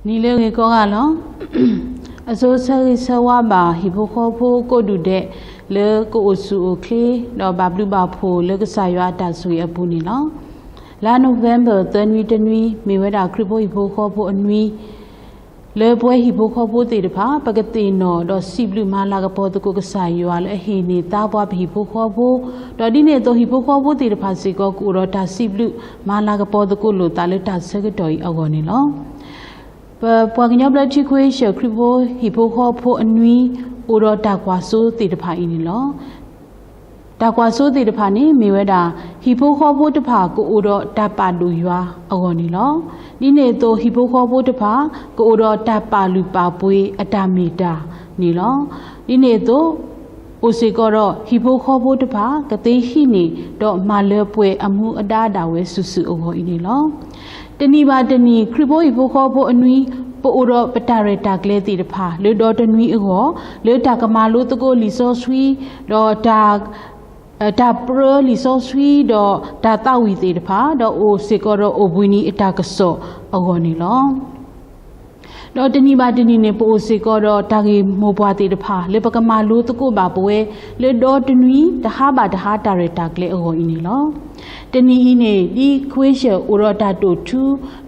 နံၤလၢအဂ့ၤကိးဂၤလီၤ. အစိၤဆၢဂ့ၤဆၢဝါဘၣ် ဟံၣ်ဖိဃီဖိကိးဒူၣ်ဒဲး လၢကအိၣ်ဆူၣ်အိၣ်ချ့ ဒီးဘၣ်ဘျုးဘၣ်ဖှိၣ်လၢကစၢ်ယွၤအတၢ်ဆိၣ်ဂ့ၤအပူၤန့ၣ်လီၤ. လါ November သၢနွံတနွံ မ့ၢ်ဝဲဒၣ်ခရံာ်ဖိဟံၣ်ဖိဃီဖိအနွံ လၢပဝဲဟံၣ်ဖိဃီဖိသ့ၣ်တဖၣ် ပကသ့ၣ်နီၣ်ဒီးစံးဘျုးမၤလၤကပီၤသကိးကစၢ်ယွၤလၢအဟ့ၣ်န့ၢ်သါပှၤပဟံၣ်ဖိဃီဖိ, ဒီးဒ်န့ၣ်အသိးဟံၣ်ဖိဃီဖိသ့ၣ်တဖၣ်စ့ၢ်ကီး ကအိၣ်ဒီးတၢ်စံးဘျုးမၤလၤကပီၤသကိးလိာ်သးလၢတၢ်ဆၢကတီၢ်အံၤအဂီၢ်န့ၣ်လီၤ. ပပှၤကညီဘျၢထံခွ့ၡၢၣ်ခရံာ်ဖိဟံၣ်ဖိဃီဖိအနွံ အိၣ်ဒီးတၢ်ကွၢ်စိသ့ၣ်တဖၣ်အံၤန့ၣ်လီၤ. တၢ်ကွၢ်စိသ့ၣ်တဖၣ်န့ၣ် မ့ၢ်ဝဲဒၣ် ဟံၣ်ဖိဃီဖိတဖၣ်ကအိၣ်ဒီးတၢ်ပာ်ဒိၣ်ယွၤအဂီၢ်န့ၣ်လီၤ. ဒ်န့ၣ်အသိးဟံၣ်ဖိဃီဖိတဖၣ် ကအိၣ်ဒီးတၢ်ပာ်လုၢ်ပာ်ပှ့ၤအတၢ်မ့ၢ်တၢ်န့ၣ်လီၤ. ဒ်န့ၣ်အသိး အိၣ်စ့ၢ်ကီးဒီးဟံၣ်ဖိဃီဖိတဖၣ် ကသ့ဟံးန့ၢ်ဒီးမၤလၢပှဲၤအမူအဒါဒၣ်ဝဲစုာ်စုာ်အဂီၢ်အံၤန့ၣ်လီၤ. တနံၣ်ဘၣ်တနံၣ် ခရံာ်ဖိဟံၣ်ဖိဃီဖိအနွံ ပအိၣ်ဒီးပတၢ်ရဲၣ်တၢ်ကျဲၤသ့ၣ်တဖၣ် လၢဒီတနွံအဂီၢ် လၢတၢ်ကမၤလိသကိးလံာ်စီဆှံ ဒီးတၢ် တၢ်ပြၢလံာ်စီဆှံ ဒီးတၢ်သးဝံၣ်သ့ၣ်တဖၣ် ဒီးအိၣ်စ့ၢ်ကီးဒီးအိၣ်ဘှံးနံၤအတၢ်ကစီၣ်အဂီၢ်န့ၣ်လီၤ. ဒီးတနံၣ်ဘၣ်တနံၣ်န့ၣ် ပအိၣ်စ့ၢ်ကီးဒီးတၢ်ဂ့ၢ်မိၢ်ပှၢ်သ့ၣ်တဖၣ် လၢပကမၤလိသကိးဘၣ်ပဝဲ လၢဒီတနွံတဟါဘၣ်တဟါတၢ်ရဲၣ်တၢ်ကျဲၤအဂီၢ်အံၤန့ၣ်လီၤ. တနံၣ်အံၤန့ၣ် ဒ်ခွ့ၡၢၣ်အိၣ်ဒီးတၢ်တိာ်ထူ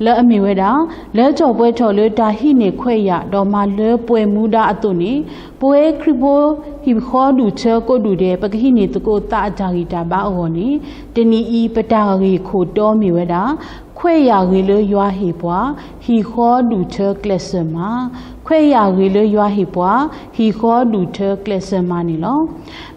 လၢအမ့ၢ်ဝဲဒၣ် လၢထီၣ်ပှဲၤထီၣ်လၢတၢ်ဟံးန့ၢ်ခွဲးယာ် ဒီးမၤလၢပှဲၤမူဒါအသိးန့ၣ် ပဝဲခရံာ်ဖိဟံၣ်ဃီဒူၣ်ထၢကိးဒူၣ်ဒဲး ပကဟံးန့ၢ်သကိးသးအတၢ်ဂံၢ်တၢ်ဘါအဂီၢ်န့ၣ် တနံၣ်အံၤပတၢ်ဂ့ၢ်ခိၣ်တီမ့ၢ်ဝဲဒၣ် ခွဲးယာ်ဂ့ၤလၢယွၤဟ့ၣ်ပှၤ ဟံၣ်ဃီဒူၣ်ထၢကျဲးစၢးမၤ, ခွဲးယာ်ဂ့ၤလၢယွၤဟ့ၣ်ပှၤ ဟံၣ်ဃီဒူၣ်ထၢကျဲးစၢးမၤန့ၣ်လီၤ.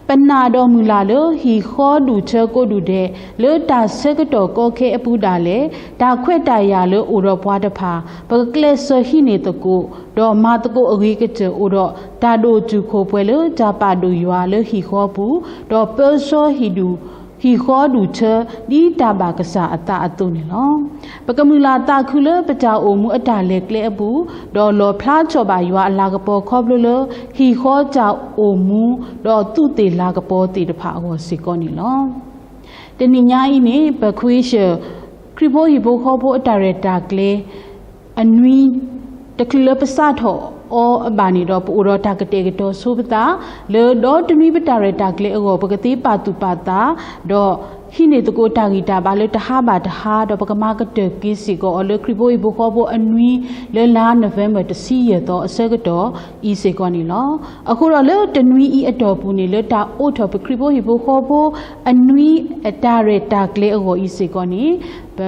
ပနာ်ဒီးမုၢ်လၢ်လၢ ဟံၣ်ဃီဒူၣ်ထၢကိးဒူၣ်ဒဲး လၢတၢ်ဆၢကတီၢ်ကီခဲအပူၤဒၣ်လဲာ် တၢ်ခွဲးတၢ်ယာ်လၢအိၣ်ဒီးပှၤတဖၣ် ပကကျဲးစၢးဟံးန့ၢ်သကိး ဒီးမၤသကိးအဂ့ၤကတၢၢ်အိၣ်ဒီး တၢ်ဒိၣ်တုာ်ခိၣ်ပှဲၤလၢတၢ်ပာ်ဒိၣ်ယွၤလၢဟံၣ်ဃီပူၤ ဒီးပၢဆှၢဟံၣ်ဒူၣ် ဟံၣ်ဃီဒူၣ်ထၢ ဒ်တၢ်ဘၣ်ကစၢ်အသးအသိးန့ၣ်လီၤ. ပကမုၢ်လၢ်သးခုလၢပတၢ်အိၣ်မူအတၢ်လဲၤကျဲအပူၤ ဒီးလီၣ်ဖျါထီၣ်ဘၣ်ယွၤအလၤကပီၤခီဖျိလၢ ဟံၣ်ဃီတၢ်အိၣ်မူ ဒီးသူးသ့ၣ်လၤကပီၤသ့ၣ်တဖၣ်အဂီၢ်စ့ၢ်ကီးန့ၣ်လီၤ. တနံၣ်ညါအံၤန့ၣ် ပခွ့ၡၢၣ် ခရံာ်ဖိဟံၣ်ဖိဃီဖိအတၢ်ရဲၣ်တၢ်ကျဲၤ အနွံ တချုးလၢပစးထီၣ်အီၤအဘၣ်န့ၣ်ဒီး ပအိၣ်ဒီးတၢ်ကတဲာ်ကတီၤဆိပသး လၢဒီတနွံပတၢ်ရဲၣ်တၢ်ကျဲၤအဂီၢ် ပကသ့ပာ်သူၣ်ပာ်သး ဒီးဟံးန့ၢ်သကိးတၢ်ဂံၢ်တၢ်ဘါလၢတဟါဘၣ်တဟါ ဒီးပကမၤကတၢၢ်က့ၤစ့ၢ်ကီးအီၤလၢခရံာ်ဖိဟံၣ်ဖိဃီဖိအနွံ လၢလါ November တဆံယဲၢ်သီအဆၢကတီၢ်အံၤစ့ၢ်ကီးန့ၣ်လီၤ. အဃိဒီးလၢတနွံအံၤအတီၢ်ပူၤန့ၣ် လၢတၢ်အိးထီၣ်ပခရံာ်ဖိဟံၣ်ဖိဃီဖိအနွံအတၢ်ရဲၣ်တၢ်ကျဲၤအဂီၢ်အံၤစ့ၢ်ကီးန့ၣ် ပ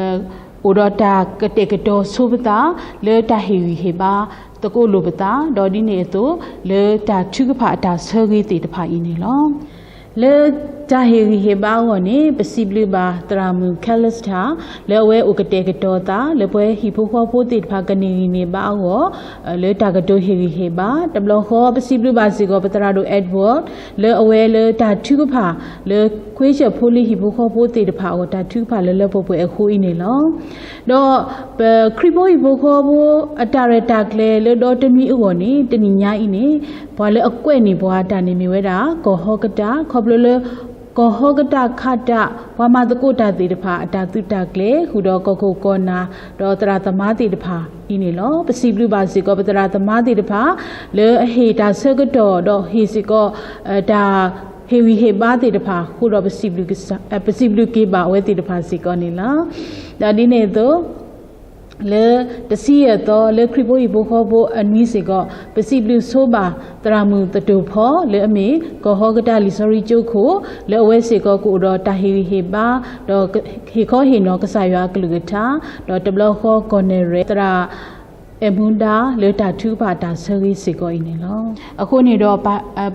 အိၣ်ဒီးတၢ်ကတဲာ်ကတီၤဆိပသး လၢတၢ်ဟ့ၣ်ဂံၢ်ဟ့ၣ်ဘါသကိးလိာ်ပသး ဒီးဒ်န့ၣ်အသိး လၢတၢ်ထုကဖၣ်အတၢ်ဆၢဂ့ၤသ့ၣ်တဖၣ်အံၤန့ၣ်လီၤ. လၢတၢ်ဟ့ၣ်ဂံၢ်ဟ့ၣ်ဘါအဂီၢ်န့ၣ် ပစံးဘျုးဘၣ်သရၣ်မုၣ် Calista လၢအဝဲအိၣ်ကတဲာ်ကတီၤသး လၢပဝဲဟံၣ်ဖိဃီဖိသ့ၣ်တဖၣ်ကန့ၢ်ဂံၢ်န့ၢ်ဘါအဂီၢ် လၢတၢ်ကတိၤဟ့ၣ်ဂံၢ်ဟ့ၣ်ဘါ တဘျီဃီ ပစံးဘျုးဘၣ်စ့ၢ်ကီး ပသရၣ်ဒိၣ် Edward လၢအဝဲလၢတၢ်ထုကဖၣ် လၢခွ့ၡၢၣ်ဖိလံၤဟံၣ်ဖိဃီဖိသ့ၣ်တဖၣ်အဂီၢ် တၢ်ထုကဖၣ်လၢလၢပှဲၤပှဲၤအဃိအံၤန့ၣ်လီၤ. ဒီးပခရံာ်ဖိဟံၣ်ဖိဃီဖိအတၢ်ရဲၣ်တၢ်ကျဲၤလၢဒီတနွံအဂီၢ်န့ၣ် တနံၣ်ညါအံၤန့ၣ် ပှၤလၢအကွဲးန့ၢ်ပှၤတၢ်န့ၣ်မ့ၢ်ဝဲဒၣ် ကီၢ်ဟီကတၢၢ် ခီဖျိလၢ ကီၢ်ဟီကတၢၢ်ခးတၢ် ပှၤမၤသကိးတၢ်သ့ၣ်တဖၣ် အတၢ်သုးတၢ်ကျဲၤ ဃုာ်ဒီးကီၢ်ခိၣ်ကီၢ်နၢ် ဒီးသရၣ်သမါသ့ၣ်တဖၣ်အံၤန့ၣ်လီၤ. ပစံးဘျုးဘၣ်စ့ၢ်ကီး ပသရၣ်သမါသ့ၣ်တဖၣ် လၢအဟ့ၣ်တၢ်ဆၢကတီၢ် ဒီးဟ့ၣ်စ့ၢ်ကီး တၢ်ဟ့ၣ်ဂံၢ်ဟ့ၣ်ဘါသ့ၣ်တဖၣ်အဃိဒီး ပစံးဘျုးက့ၤဘၣ်အဝဲသ့ၣ်တဖၣ်စ့ၢ်ကီးန့ၣ်လီၤ. ဒီးဒ်န့ၣ်အသိး လၢတဆံယဲၢ်သီ လၢခရံာ်ဖိဟံၣ်ဖိဃီဖိအနွံစ့ၢ်ကီး ပစံးဘျုးဆိဘၣ်သရၣ်မုၣ်သတိၣ်ဖီ လၢအမ့ၢ်ကီၢ်ဟီကတၢၢ်လံာ်စီဆှံကၠိခိၣ် လၢအဝဲစ့ၢ်ကီးကအိၣ်ဒီးတၢ်ဟ့ၣ်ဂံၢ်ဟ့ၣ်ဘါ ဒီးဟ့ၣ်ခီဟ့ၣ်နီၤကစၢ်ယွၤအကလုၢ်ကထါ ဒီးတဘျီဃီကီၢ်နဲၣ်ရဲၣ် သရၣ်အဲၣ်မူဒါ လၢတၢ်ထုကဖၣ်တၢ်ဆၢဂ့ၤစ့ၢ်ကီးအံၤန့ၣ်လီၤ. အဃိန့ၣ်ဒီး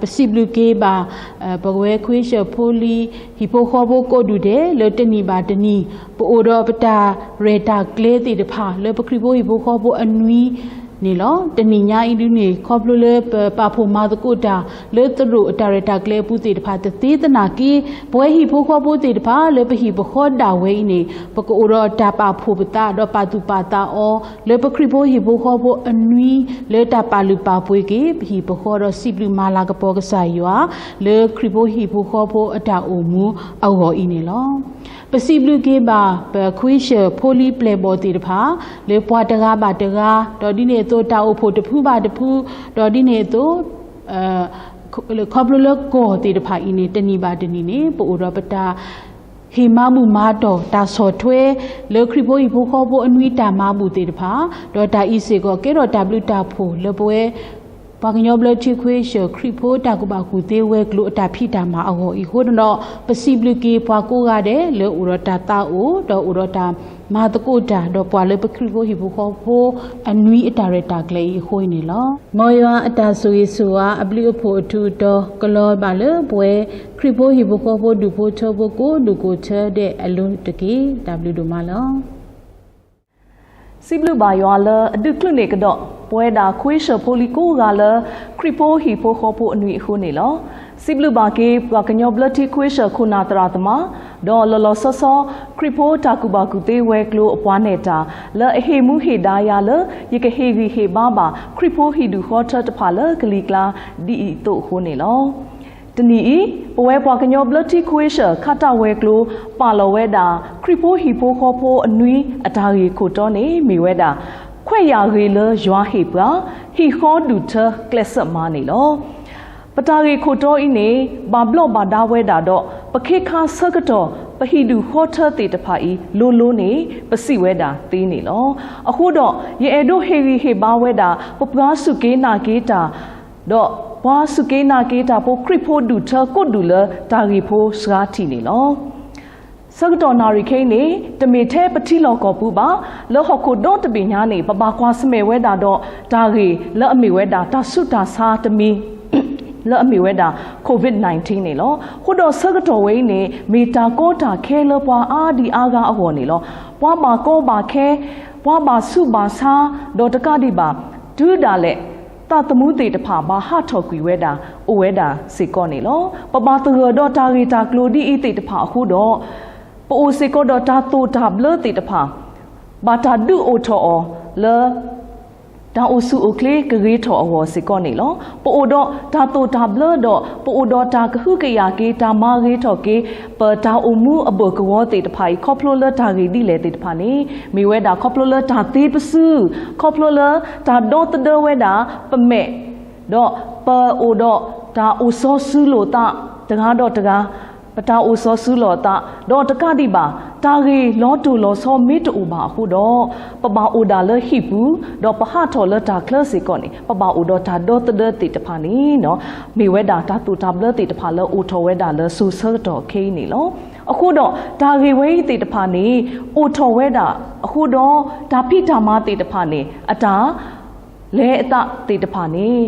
ပစံးဘျုးက့ၤဘၣ် ပဝဲခွ့ၡၢၣ်ဖိလံၤ ဟံၣ်ဖိဃီဖိကိးဒူၣ်ဒဲး လၢတနံၣ်ဘၣ်တနံၣ် ပအိၣ်ဒီးပတၢ်ရဲၣ်တၢ်ကျဲၤသ့ၣ်တဖၣ် လၢပခရံာ်ဖိဟံၣ်ဖိဃီဖိအနွံန့ၣ်လီၤ. တနံၣ်ညါအံၤဒုန့ၣ် ခီဖျိလၢပပာ်ဖှိၣ်မၤသကိးတၢ် လၢသရိာ်အတၢ်ရဲၣ်တၢ်ကျဲၤအပူၤသ့ၣ်တဖၣ် တသ့သနာ်က့ ပဝဲဟံၣ်ဖိဃီဖိသ့ၣ်တဖၣ် လၢပဟံၣ်ပဃီဒၣ်ဝဲအံၤန့ၣ် ပကအိၣ်ဒီးတၢ်ပာ်ဖှိၣ်ပသး ဒီးပာ်သူၣ်ပာ်သးအီၤ လၢပခရံာ်ဖိဟံၣ်ဖိဃီဖိအနွံ လၢတၢ်ပာ်လုၢ်ပာ်ပှ့ၤက့ၤ ပဟံၣ်ပဃီဒီးစံးဘျုးမၤလၤကပီၤကစၢ်ယွၤ လၢခရံာ်ဖိဟံၣ်ဖိဃီဖိအတၢ်အိၣ်မူအဂီၢ်အံၤန့ၣ်လီၤ. ပစံးဘျုးက့ၤဘၣ် ပခွ့ၡၢၣ်ဖိလံၤပျဲၢ်ဘီၣ်သ့ၣ်တဖၣ် လၢပှၤတဂၤဘၣ်တဂၤ ဒီးဒ်န့ၣ် ဒ်သိးတၢ်အိၣ်ဖှိၣ်တဖုဘၣ်တဖု, ဒီးဒ်န့ၣ်အသိး ခီဖျိလၢကီၢ်သ့ၣ်တဖၣ်အံၤန့ၣ် တနံၤဘၣ်တနံၤန့ၣ် ပအိၣ်ဒီးပတၢ် ဟ့ၣ်မၤဘူၣ်မၤတီၢ် တၢ်ဆီၣ်ထွဲ လၢခရံာ်ဖိဟံၣ်ဖိဃီဖိအနွံတၢ်မၤဘူၣ်သ့ၣ်တဖၣ်, ဒီးတၢ်အံၤစ့ၢ်ကီးကဲထီၣ်တၢ်ဘျုးတၢ်ဖှိၣ်လၢပဝဲ ပှၤကညီဘျၢထံခွ့ၡၢၣ် ခရံာ်ဖိတၢ်ကူၣ်ဘၣ်ကူၣ်သ့ဝဲၤကျိၤအတၢ်ဖံးတၢ်မၤအဂီၢ်အံၤအဃိဒီး ပစံးဘျုးက့ၤပှၤကိးဂၤဒဲးလၢအိၣ်ဒီးတၢ်သးအိၣ် ဒီးအိၣ်ဒီးတၢ်မၤသကိးတၢ်ဒီးပှၤလၢပခရံာ်ဖိဟံၣ်ဖိဃီဖိအနွံအတၢ်ရဲၣ်တၢ်ကျဲၤအံၤအဃိန့ၣ်လီၤ. မ်ယွၤအတၢ်ဆိၣ်ဂ့ၤဆိၣ်ဝါအဘျုးအဖှိၣ်အထူးအတီၤ ကလီၤဘၣ်လၢပဝဲ ခရံာ်ဖိဟံၣ်ဖိဃီဖိဒူၣ်ဖိထၢဖိကိးဒူၣ်ကိးထၢဒဲးအလိၤတက့ၢ်. တၢ်ဘျုးဒိၣ်မးလီၤ. စံးဘျုးဘၣ်ယွၤလၢအဒုးချုးန့ၢ်ကဒီး ပဝဲဒၣ်ခွ့ၡၢၣ်ဖိလံၤကိးဂၤလၢ ခရံာ်ဖိဟံၣ်ဖိဃီဖိအနွံအဃိန့ၣ်လီၤ. စံးဘျုးဘၣ်က့ၤ ပှၤကညီဘျၢထံခွ့ၡၢၣ်ခိၣ်နၢ်သရၣ်သမါ, ဒီးလီၤလီၤဆီဆီ ခရံာ်ဖိတၢ်ကူၣ်ဘၣ်ကူၣ်သ့ဝဲၤကျိၤအပှၤနဲၣ်တၢ် လၢအဟ့ၣ်မူဟ့ၣ်ဒါယၤလၢ ယကဟ့ၣ်ဂံၢ်ဟ့ၣ်ဘါဘၣ် ခရံာ်ဖိဟံၣ်ဒူၣ်ဃီထၢတဖၣ်လၢကလံၤကျါ ဒ်အံၤအသိးအဃိန့ၣ်လီၤ. တနံၤအံၤ ပဝဲပှၤကညီဘျၢထံခွ့ၡၢၣ် ခါတၢ်ဝဲၤကျိၤ ပာ်လီၤဝဲဒၣ် ခရံာ်ဖိဟံၣ်ဖိဃီဖိအနွံအတၢ်ဂ့ၢ်ခိၣ်တီန့ၣ် မ့ၢ်ဝဲဒၣ် ခွဲးယာ်ဂ့ၤလၢယွၤဟ့ၣ်ပှၤ ဟံၣ်ဃီဒူၣ်ထၢကျဲးစၢးမၤန့ၣ်လီၤ. ပတၢ်ဂ့ၢ်ခိၣ်တီအံၤန့ၣ် ဘၣ်ဘျီးဘၣ်ဒါဝဲဒၣ်ဒီး ပခ့ခါဆၢကတီၢ် ပဟံၣ်ဒူၣ်ဃီထၢသ့ၣ်တဖၣ်အံၤ လိၤလိၤန့ၣ် ပစံးဝဲဒၣ်သ့န့ၣ်လီၤ. အဃိဒီး ယအဲၣ်ဒိးဟ့ၣ်ဂံၢ်ဟ့ၣ်ဘါဝဲဒၣ် ပပှၤစူၢ်က့ၤနာ်က့ၤတၢ် ဒီးပှၤစူၢ်က့ၤနာ်က့ၤတၢ်ဖိခရံာ်ဖိဒူၣ်ထၢကိးဒူၣ်လၢတၢ်ဂ့ၢ်ဖိစှၤထံၣ်န့ၣ်လီၤ. ဆၢကတီၢ်နၣ်ရံၣ်ခဲအံၤန့ၣ် တမ့ၢ်ထဲပထံလီၢ်ကီၢ်ပူၤဘၣ်, လၢဟီၣ်ခိၣ်ဒီတဘ့ၣ်ညါန့ၣ် ပဘၣ်ကွၢ်ဆၢၣ်မဲာ်ဝဲဒၣ်ဒီးတၢ်ဂ့ၢ်လၢအမ့ၢ်ဝဲဒၣ်တၢ်ဆူးတၢ်ဆါတမံၤ လၢအမ့ၢ်ဝဲဒၣ် COVID nineteen န့ၣ်လီၤ. အဃိဒီးဆၢကတီၢ်ဝဲအံၤန့ၣ် မ့ၢ်တၢ်ကီတၢ်ခဲလၢပှၤအါဒံအါဂၤအဂီၢ်န့ၣ်လီၤ. ပှၤဘၣ်ကီဘၣ်ခဲ, ပှၤဘၣ်ဆူးဘၣ်ဆါ, ဒီးတကးဒံးဘၣ် တုၤဒၣ်လဲာ် သးသမူသ့ၣ်တဖၣ်ဘၣ်ဟးထီၣ်ကွံာ်ဝဲဒၣ် အိၣ်ဝဲဒၣ်စ့ၢ်ကီးန့ၣ်လီၤ. ပဘၣ်သဂၢၢ်ဒီးတၢ်ဂ့ၢ်တၢ်ကျိၤဒ်အံၤသ့ၣ်တဖၣ်အဃိဒီး ပအိၣ်စ့ၢ်ကီးဒီးတၢ်သိၣ်တၢ်ဘျၢသ့ၣ်တဖၣ် ဘၣ်တၢ်ဒုးအိၣ်ထီၣ်အီၤလၢ တၢ်အိၣ်ဆူၣ်အိၣ်ချ့ကဂ့ၤထီၣ်အဂီၢ်စ့ၢ်ကီးန့ၣ်လီၤ. ပအိၣ်ဒီးတၢ်သိၣ်တၢ်ဘျၢဒီး ပအိၣ်ဒီးတၢ်ကဟုကယာ်က့ၤ တၢ်မၤဂ့ၤထီၣ်က့ၤ ပတၢ်အိၣ်မူအဘၢၣ်ကဝီၤသ့ၣ်တဖၣ်အံၤ ခီဖျိလၢတၢ်ဂ့ၢ်ဒ်လဲၣ်သ့ၣ်တဖၣ်န့ၣ် မ့ၢ်ဝဲဒၣ်ခီဖျိလၢတၢ်သ့ပစု, ခီဖျိလၢတၢ်ဒီသဒၢဝဲဒၣ်ပမဲာ်, ဒီးပအိၣ်ဒီးတၢ်အိၣ်စီၤစုၤလိာ်သးတဂၤဒီးတဂၤ ပတၢ်အိၣ်စီၤစုၤလိာ်သး ဒီးတကးဒံးဘၣ် တၢ်ဂ့ၢ်လီၤတိၢ်လီၤဆီမ့ၢ်တအိၣ်ဘၣ်အဃိဒီး ပဘၣ်အိၣ်ဒၣ်လၢဟံၣ်ပူၤ, ဒီးပဟးထီၣ်လၢတၢ်ချၢစ့ၢ်ကီးန့ၣ် ပဘၣ်အိၣ်ဒီးတၢ်ဒီသဒၢသ့ၣ်တဖၣ်န့ၣ် မ့ၢ်ဝဲဒၣ်တၢ်သိၣ်တၢ်ဘျၢသ့ၣ်တဖၣ်လၢအိၣ်ထီၣ်ဝဲဒၣ်လၢစိၤဆၢကတီၢ်ခဲအံၤန့ၣ်လီၤ. အဃိဒီးတၢ်ဂ့ၢ်ဝဲအံၤသ့ၣ်တဖၣ်န့ၣ် အိၣ်ထီၣ်ဝဲဒၣ်အဃိဒီး တၢ်ဖံးတၢ်မၤသ့ၣ်တဖၣ်န့ၣ် အတၢ် လဲၤအသးသ့ၣ်တဖၣ်န့ၣ်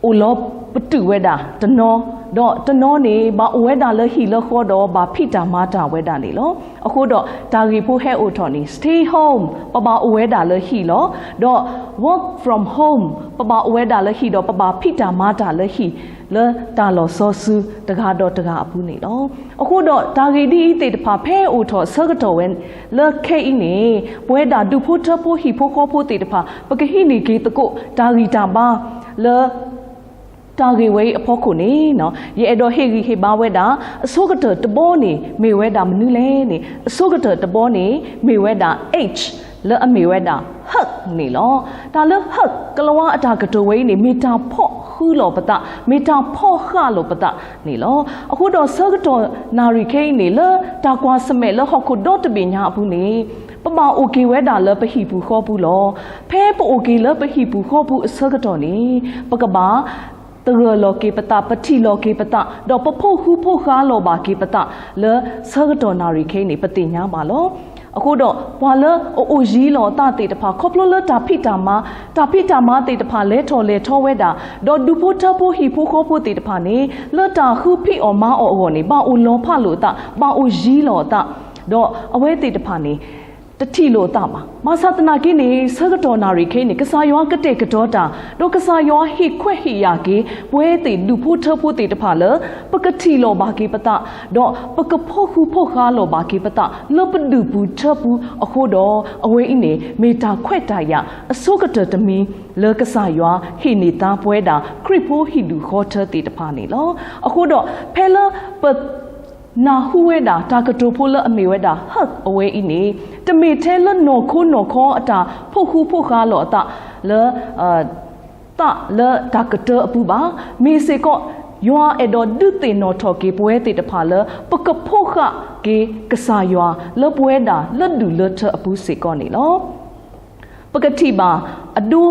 အိၣ်လီၤပတုာ်ဝဲဒၣ်တနီၤ, ဒီးတနီၤန့ၣ် ဘၣ်အိၣ်ဝဲဒၣ်လၢဟံၣ်လၢဃီဒီး ဘၣ်ဖံးတၢ်မၤတၢ်ဝဲဒၣ်န့ၣ်လီၤ. အဃိဒီးတၢ်ဂ့ၢ်ဖိဟဲအိၣ်ထီၣ်န့ၣ် stay home ပဘၣ်အိၣ်ဝဲဒၣ်လၢဟံၣ်လီၤ. ဒီး work from home ပဘၣ်အိၣ်ဝဲဒၣ်လၢဟံၣ်ဒီး ပဘၣ်ဖံးတၢ်မၤတၢ်လၢဟံၣ် လၢတၢ်လီၤစီဆှံတဂၤဒီးတဂၤအပူၤန့ၣ်လီၤ. အဃိဒီးတၢ်ဂ့ၢ်ဒ်အံၤသ့ၣ်တဖၣ် ဖဲအိၣ်ထီၣ်ဆၢကတီၢ်ဝဲလၢခဲအံၤန့ၣ် ပဝဲဒၣ်ဒူၣ်ဖိထၢဖိဟံၣ်ဖိဃီဖိသ့ၣ်တဖၣ် ပကဟံးန့ၢ်က့ၤသကိးတၢ်ဂံၢ်တၢ်ဘါလၢ တၢ်ဂ့ၢ်ဝဲအံၤအဖီခိၣ်န့ၣ် ယအဲၣ်ဒိးဟ့ၣ်ဂံၢ်ဟ့ၣ်ဘါဝဲဒၣ် အဆိကတၢၢ်တဘီန့ၣ် မ့ၢ်ဝဲဒၣ်မနုၤလဲၣ်န့ၣ် အဆိကတၢၢ်တဘီန့ၣ် မ့ၢ်ဝဲဒၣ် H လၢအမ့ၢ်ဝဲဒၣ် hug န့ၣ်လီၤ. တၢ်လၢ hug ကလၤဝါအတၢ်ကတိၤဝဲအံၤန့ၣ် မ့ၢ်တၢ်ဖီၣ်ဃုလီၤပသး, မ့ၢ်တၢ်ဖီၣ်ဃာ်လီၤပသးန့ၣ်လီၤ. အဃိဒီးဆၢကတီၢ်နၣ်ရံၣ်ခဲအံၤန့ၣ် လၢတၢ်ကွၢ်ဆၢၣ်မဲာ်လၢဟီၣ်ခိၣ်ဒီတဘ့ၣ်ညါအပူၤန့ၣ် ပဘၣ်အိၣ်က့ၤဝဲဒၣ်လၢပဟံၣ်ပူၤဃီပူၤလီၤ. ဖဲပအိၣ်က့ၤလၢပဟံၣ်ပူၤဃီပူၤအဆၢကတီၢ်န့ၣ် ပကဘၣ် သဂၢၢ်လီၤက့ၤပသး, ပထံၣ်လီၤက့ၤပသး, ဒီးပဖိၣ်ဃူဖိၣ်ဃါလီၤဘၣ်က့ၤပသး လၢဆၢကတီၢ်နၣ်ရံၣ်ခဲအံၤန့ၣ် ပသ့ၣ်ညါဘၣ်လီၤ. အဃိဒီး ပှၤလၢအအိၣ်ယံၤလီၤအသးသ့ၣ်တဖၣ် ခီဖျိလၢတၢ်ဖံးတၢ်မၤ, တၢ်ဖံးတၢ်မၤသ့ၣ်တဖၣ်လဲၤထီၣ်လဲၤထီဝဲဒၣ်, ဒီးဒူၣ်ဖိထၢဖိဟံၣ်ဖိဃီဖိသ့ၣ်တဖၣ်န့ၣ် လၢတၢ်ဃုဖံးအီၣ်မၤအီၣ်အဂီၢ်န့ၣ် ဘၣ်အိၣ်လီၤဖးလိာ်အသး, ဘၣ်အိၣ်ယံၤလီၤအသး, ဒီးအဝဲသ့ၣ်တဖၣ်န့ၣ် တထံၣ်လိာ်အသးဘၣ်. ဘၣ်ဆၣ်သနာ်က့န့ၣ် ဆၢကတီၢ်နၣ်ရံၣ်ခဲအံၤန့ၣ် ကစၢ်ယွၤကတဲာ်ကတီၤတၢ်, ဒီးကစၢ်ယွၤဟ့ၣ်ခွဲးဟ့ၣ်ယာ်က့ၤ ပဝဲသ့ၣ်ဒူၣ်ဖိထၢဖိသ့ၣ်တဖၣ်လၢ ပကထံၣ်လီၤဘၣ်က့ၤပသး, ဒီးပကဖိၣ်ဃူဖိၣ်ဃါလီၤဘၣ်က့ၤပသး လၢပဒူၣ်ပူၤထၢပူၤအဃိဒီး အဝဲအံၤန့ၣ် မ့ၢ်တၢ်ခွဲးတၢ်ယာ်အဆိကတၢၢ်တမံၤ လၢကစၢ်ယွၤဟ့ၣ်န့ၢ်သါပဝဲဒၣ် ခရံာ်ဖိဟံၣ်ဒူၣ်ဃီထၢသ့ၣ်တဖၣ်န့ၣ်လီၤ. အဃိဒီး ဖဲလၢပ နၢ်ဟူဝဲဒၣ် တၢ်ကတိၤဖိလၢအမ့ၢ်ဝဲဒၣ် hug အဝဲအံၤန့ၣ် တမ့ၢ်ထဲလၢနီၢ်ခိနီၢ်ခီအတၢ်ဖိၣ်ဃူဖိၣ်ဃါလီၤအသး လၢ သးလၢတၢ်ကတၢၢ်အပူၤဘၣ်. မ့ၢ်စ့ၢ်ကီး ယွၤအဲၣ်ဒိးဒုးသ့ၣ်နီၣ်ထီၣ်က့ၤပဝဲသ့ၣ်တဖၣ်လၢ ပကဖိးဃာ်က့ၤကစၢ်ယွၤလၢပဝဲဒၣ်လၢဒူၣ်လၢထၢအပူၤစ့ၢ်ကီးန့ၣ်လီၤ. ပကထံၣ်ဘၣ်အဒိ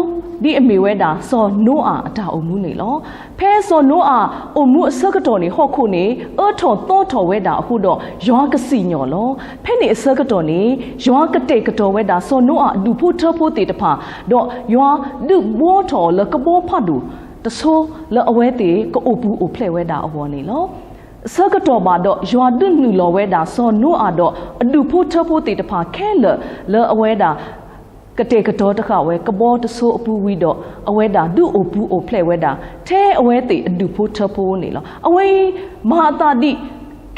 ဒ်အမ့ၢ်ဝဲဒၣ်စီၤနိအၤအတၢ်အိၣ်မူန့ၣ်လီၤ. ဖဲစီၤနိအၤအိၣ်မူအဆၢကတီၢ်န့ၣ် ဟီၣ်ခိၣ်န့ၣ် အၢထီၣ်သီထီၣ်ဝဲဒၣ်အဃိဒီး ယွၤကစံၣ်ညီၣ်လီၤ. ဖဲန့ၣ်အဆၢကတီၢ်န့ၣ် ယွၤကတဲာ်ကတီၤဝဲဒၣ်စီၤနိအၤအဒူၣ်ဖိထၢဖိသ့ၣ်တဖၣ်, ဒီးယွၤဒုးဘှီထီၣ်အီၤလၢကဘီဖးဒိၣ်တဆိ လၢအဝဲသ့ၣ်ကအိၣ်ပူၤအိၣ်ဖျဲၣ်ဝဲဒၣ်အဂီၢ်န့ၣ်လီၤ. ဆၢကတီၢ်ဘၣ်ဒီး ယွၤဒုးနုာ်လီၤဝဲဒၣ်စီၤနိအၤဒီး အဒူၣ်ဖိထၢဖိသ့ၣ်တဖၣ်ခဲလၢာ်လၢအဝဲဒၣ် ကတဲာ်ကတီၤတဃာ်ဝဲကဘီတဆိအပူၤဝံၤဒီး အဝဲဒၣ်ဒုးအိၣ်ပူၤအိၣ်ဖျဲၣ်ဝဲဒၣ် ထဲအဝဲသ့ၣ်အဒူၣ်ဖိထၢဖိန့ၣ်လီၤ. အဝဲအံၤ မၤအသးဒ်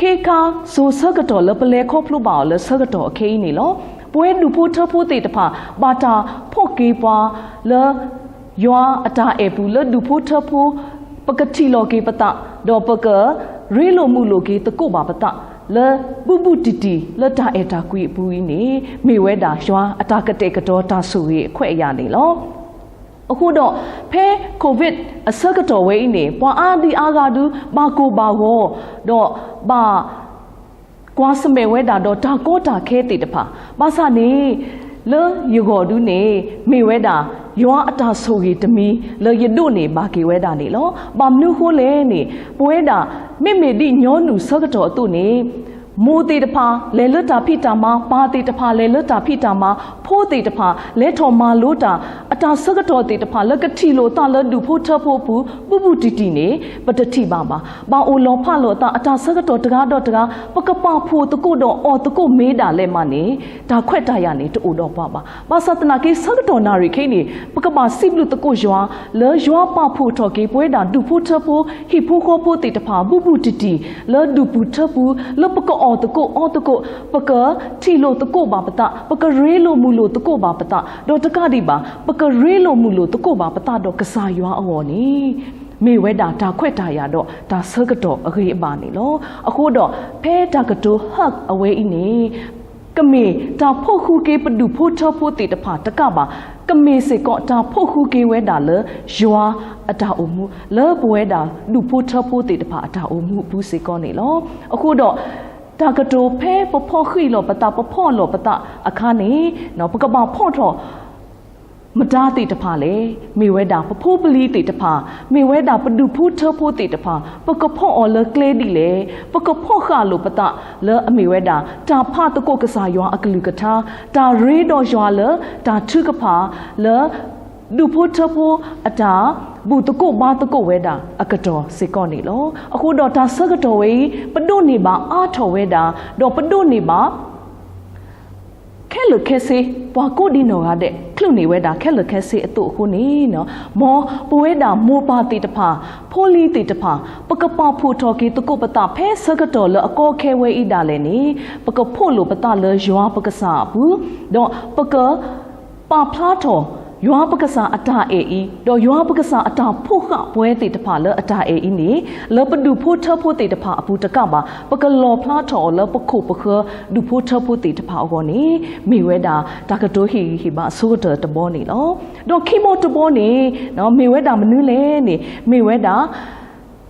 ခ့ခါစိၤဆၢကတီၢ်လၢပလဲၤခီဖျိဘၣ်အီၤလၢဆၢကတီၢ်အခဲအံၤန့ၣ်လီၤ. ပဝဲဒူၣ်ဖိထၢဖိသ့ၣ်တဖၣ် ဘၣ်တၢ်ဖီၣ်က့ၤပှၤလၢ ယွၤအတၢ်အဲၣ်ပူၤလၢဒူၣ်ဖိထၢဖိ ပကထံၣ်လိာ်က့ၤပသး, ဒီးပကရ့လိာ်မုာ်လိာ်က့ၤသကိးဘၣ်ပသး လၢဘူးဘူးတံၢ်တံၢ်လၢတၢ်အဲၣ်တၢ်ကွံအပူၤအံၤန့ၣ် မ့ၢ်ဝဲဒၣ်ယွၤအတၢ်ကတဲာ်ကတီၤတၢ်ဆိၣ်ဂ့ၤအခွဲးအယာ်န့ၣ်လီၤ. အဃိဒီး ဖဲ Covid အဆၢကတီၢ်ဝဲအံၤန့ၣ် ပှၤအါဒံအါဂၤဒု ဘၣ်ကိၢ်ဘၣ်ဂီၤ ဒီးဘၣ် ကွၢ်ဆၢၣ်မဲာ်ဝဲဒၣ်ဒီးတၢ်ကီတၢ်ခဲသ့ၣ်တဖၣ်, ဘၣ်ဆၣ်န့ၣ် လၢယဂီၢ်ဒုန့ၣ် မ့ၢ်ဝဲဒၣ် ယွၤအတၢ်ဆိၣ်ဂ့ၤတမံၤ လၢယဒိးန့ၢ်ဘၣ်က့ၤဝဲဒၣ်န့ၣ်လီၤ. ဘၣ်မနုၤဃိလဲၣ်န့ၣ် ပဝဲဒၣ် မ့မ့ၢ်ဒ်ညီနုၢ်ဆၢကတီၢ်အသိးန့ၣ် မိၢ်သ့ၣ်တဖၣ် လဲၤလၢတၢ်ဖံးတၢ်မၤ, ပၢ်သ့ၣ်တဖၣ် လဲၤလၢတၢ်ဖံးတၢ်မၤ, ဖိသ့ၣ်တဖၣ် လဲၤထီၣ်မၤလိတၢ်, အတၢ်ဆၢကတီၢ်သ့ၣ်တဖၣ် လၢကထံၣ်လိာ်သးလၢဒူၣ်ဖိထၢဖိအပူၤ ဘူးဘူးတံၢ်တံၢ်န့ၣ် ပတထံၣ်ဘၣ်ဘၣ်. ဘၣ်အိၣ်လီၤဖးလိာ်အသး အတၢ်ဆၢကတီၢ်တဂၤဒီးတဂၤ ပကပာ်ဖှိၣ်သကိးဒီးအီၣ်သကိးမ့ၢ်ဒၣ်လဲာ်မးန့ၣ် တၢ်ခွဲးတၢ်ယာ်န့ၣ် တအိၣ်ဒီးပှၤဘၣ်. ဘၣ်ဆၣ်သနာ်က့ ဆၢကတီၢ်နၣ်ရံၣ်ခဲအံၤန့ၣ် ပကဘၣ်စံးဘျုးသကိးယွၤ လၢယွၤပာ်ဖှိၣ်ထီၣ်က့ၤ ပဝဲဒၣ်ဒူၣ်ဖိထၢဖိ ဟံၣ်ဖိဃီဖိသ့ၣ်တဖၣ် ဘူးဘူးတံၢ်တံၢ် လၢဒူၣ်ပူၤထၢပူၤ လၢပကအီၣ်သကိးအီသကိး ပကထံၣ်လိာ်သကိးဘၣ်ပသး, ပကရ့လိာ်မုာ်လိာ်သကိးဘၣ်ပသး, ဒီးတကးဒံးဘၣ် ပကရ့လိာ်မုာ်လိာ်သကိးဘၣ်ပသးဒီးကစၢ်ယွၤအဂီၢ်န့ၣ် မ့ၢ်ဝဲဒၣ်တၢ်ခွဲးတၢ်ယာ်ဒီးတၢ်ဆၢကတီၢ်အဂ့ၤအဘၣ်န့ၣ်လီၤ. အဃိဒီး ဖဲတၢ်ကတိၤ hug အဝဲအံၤန့ၣ် ကမ့ၢ်တၢ်ဖီၣ်ဃုာ်က့ၤပဒူၣ်ဖိထၢဖိသ့ၣ်တဖၣ်တကးဘၣ်, ကမ့ၢ်စ့ၢ်ကီးတၢ်ဖီၣ်ဃုာ်က့ၤဝဲဒၣ်လၢယွၤအတၢ်အိၣ်မူ လၢပဝဲဒၣ်ဒူၣ်ဖိထၢဖိသ့ၣ်တဖၣ်အတၢ်အိၣ်မူအပူၤစ့ၢ်ကီးန့ၣ်လီၤ. အဃိဒီး တၢ်ကတိၤဖဲပဖီၣ်ဃံးလိာ်ပသး ပဖီၣ်လိာ်ပသးအခါန့ၣ် ပကဘၣ်ဖီၣ်ထီၣ် မတၤသ့ၣ်တဖၣ်လဲၣ်, မ့ၢ်ဝဲဒၣ်ပဖိပလံၤသ့ၣ်တဖၣ်, မ့ၢ်ဝဲဒၣ်ပဒူၣ်ဖိထၢဖိသ့ၣ်တဖၣ်, ပကဖီၣ်အီၤလၢကျဲဒ်လဲၣ်, ပကဖီၣ်ဃာ်လိာ်ပသးလၢအမ့ၢ်ဝဲဒၣ် တၢ်ဖးသကိးကစၢ်ယွၤအကလုၢ်ကထါ, တၢ်ရ့ဒီးယွၤလၢတၢ်ထုကဖၣ်လၢ ဒူၣ်ဖိထၢဖိအတၢ်ဘူၣ်သကိးဘါသကိးဝဲဒၣ်အကတီၢ်စ့ၢ်ကီးန့ၣ်လီၤ. အဃိဒီးတၢ်ဆၢကတီၢ်ဝဲအံၤ ပဒိးန့ၢ်ဘၣ်အါထီၣ်ဝဲဒၣ်, ဒီးပဒိးန့ၢ်ဘၣ် ခဲလၢာ်ခဲဆ့ ပှၤကိးဒံနီၢ်ဂၤဒဲး ချုးန့ၢ်ဝဲဒၣ်ခဲလၢာ်ခဲဆ့အသိးအဃိန့ၣ်, မ်ပဝဲဒၣ်မိၢ်ပၢ်သ့ၣ်တဖၣ်, ဖိလံၤသ့ၣ်တဖၣ်, ပကပာ်ဖှိၣ်ထီၣ်က့ၤသကိးပသးဖဲဆၢကတီၢ်လၢအကီအခဲဝဲအံၤဒၣ်လဲာ်န့ၣ်, ပကဖီၣ်လိာ်ပသးလၢယွၤပကစၢ်အပူၤ, ဒီးပက ပာ်ဖျါထီၣ် ယွၤပကစၢ်အတၢ်အဲၣ်အံၤ, ဒီးယွၤပကစၢ်အတၢ်ဖီၣ်ဃာ်ပဝဲသ့ၣ်တဖၣ်လၢအတၢ်အဲၣ်အံၤန့ၣ်, လၢပဒူၣ်ဖိထၢဖိသ့ၣ်တဖၣ်အပူၤတကးဘၣ်, ပကလီၣ်ဖျါထီၣ်အီၤလၢပခိၣ်ပဃၢၤဒူၣ်ဖိထၢဖိသ့ၣ်တဖၣ်အဂီၢ်န့ၣ်, မ့ၢ်ဝဲဒၣ်တၢ်ကတိၤဟ့ၣ်ဂံၢ်ဟ့ၣ်ဘါအဆိကတၢၢ်တဘီန့ၣ်လီၤ. ဒီးခံဘီတဘီန့ၣ် မ့ၢ်ဝဲဒၣ်မနုၤလဲၣ်န့ၣ်, မ့ၢ်ဝဲဒၣ်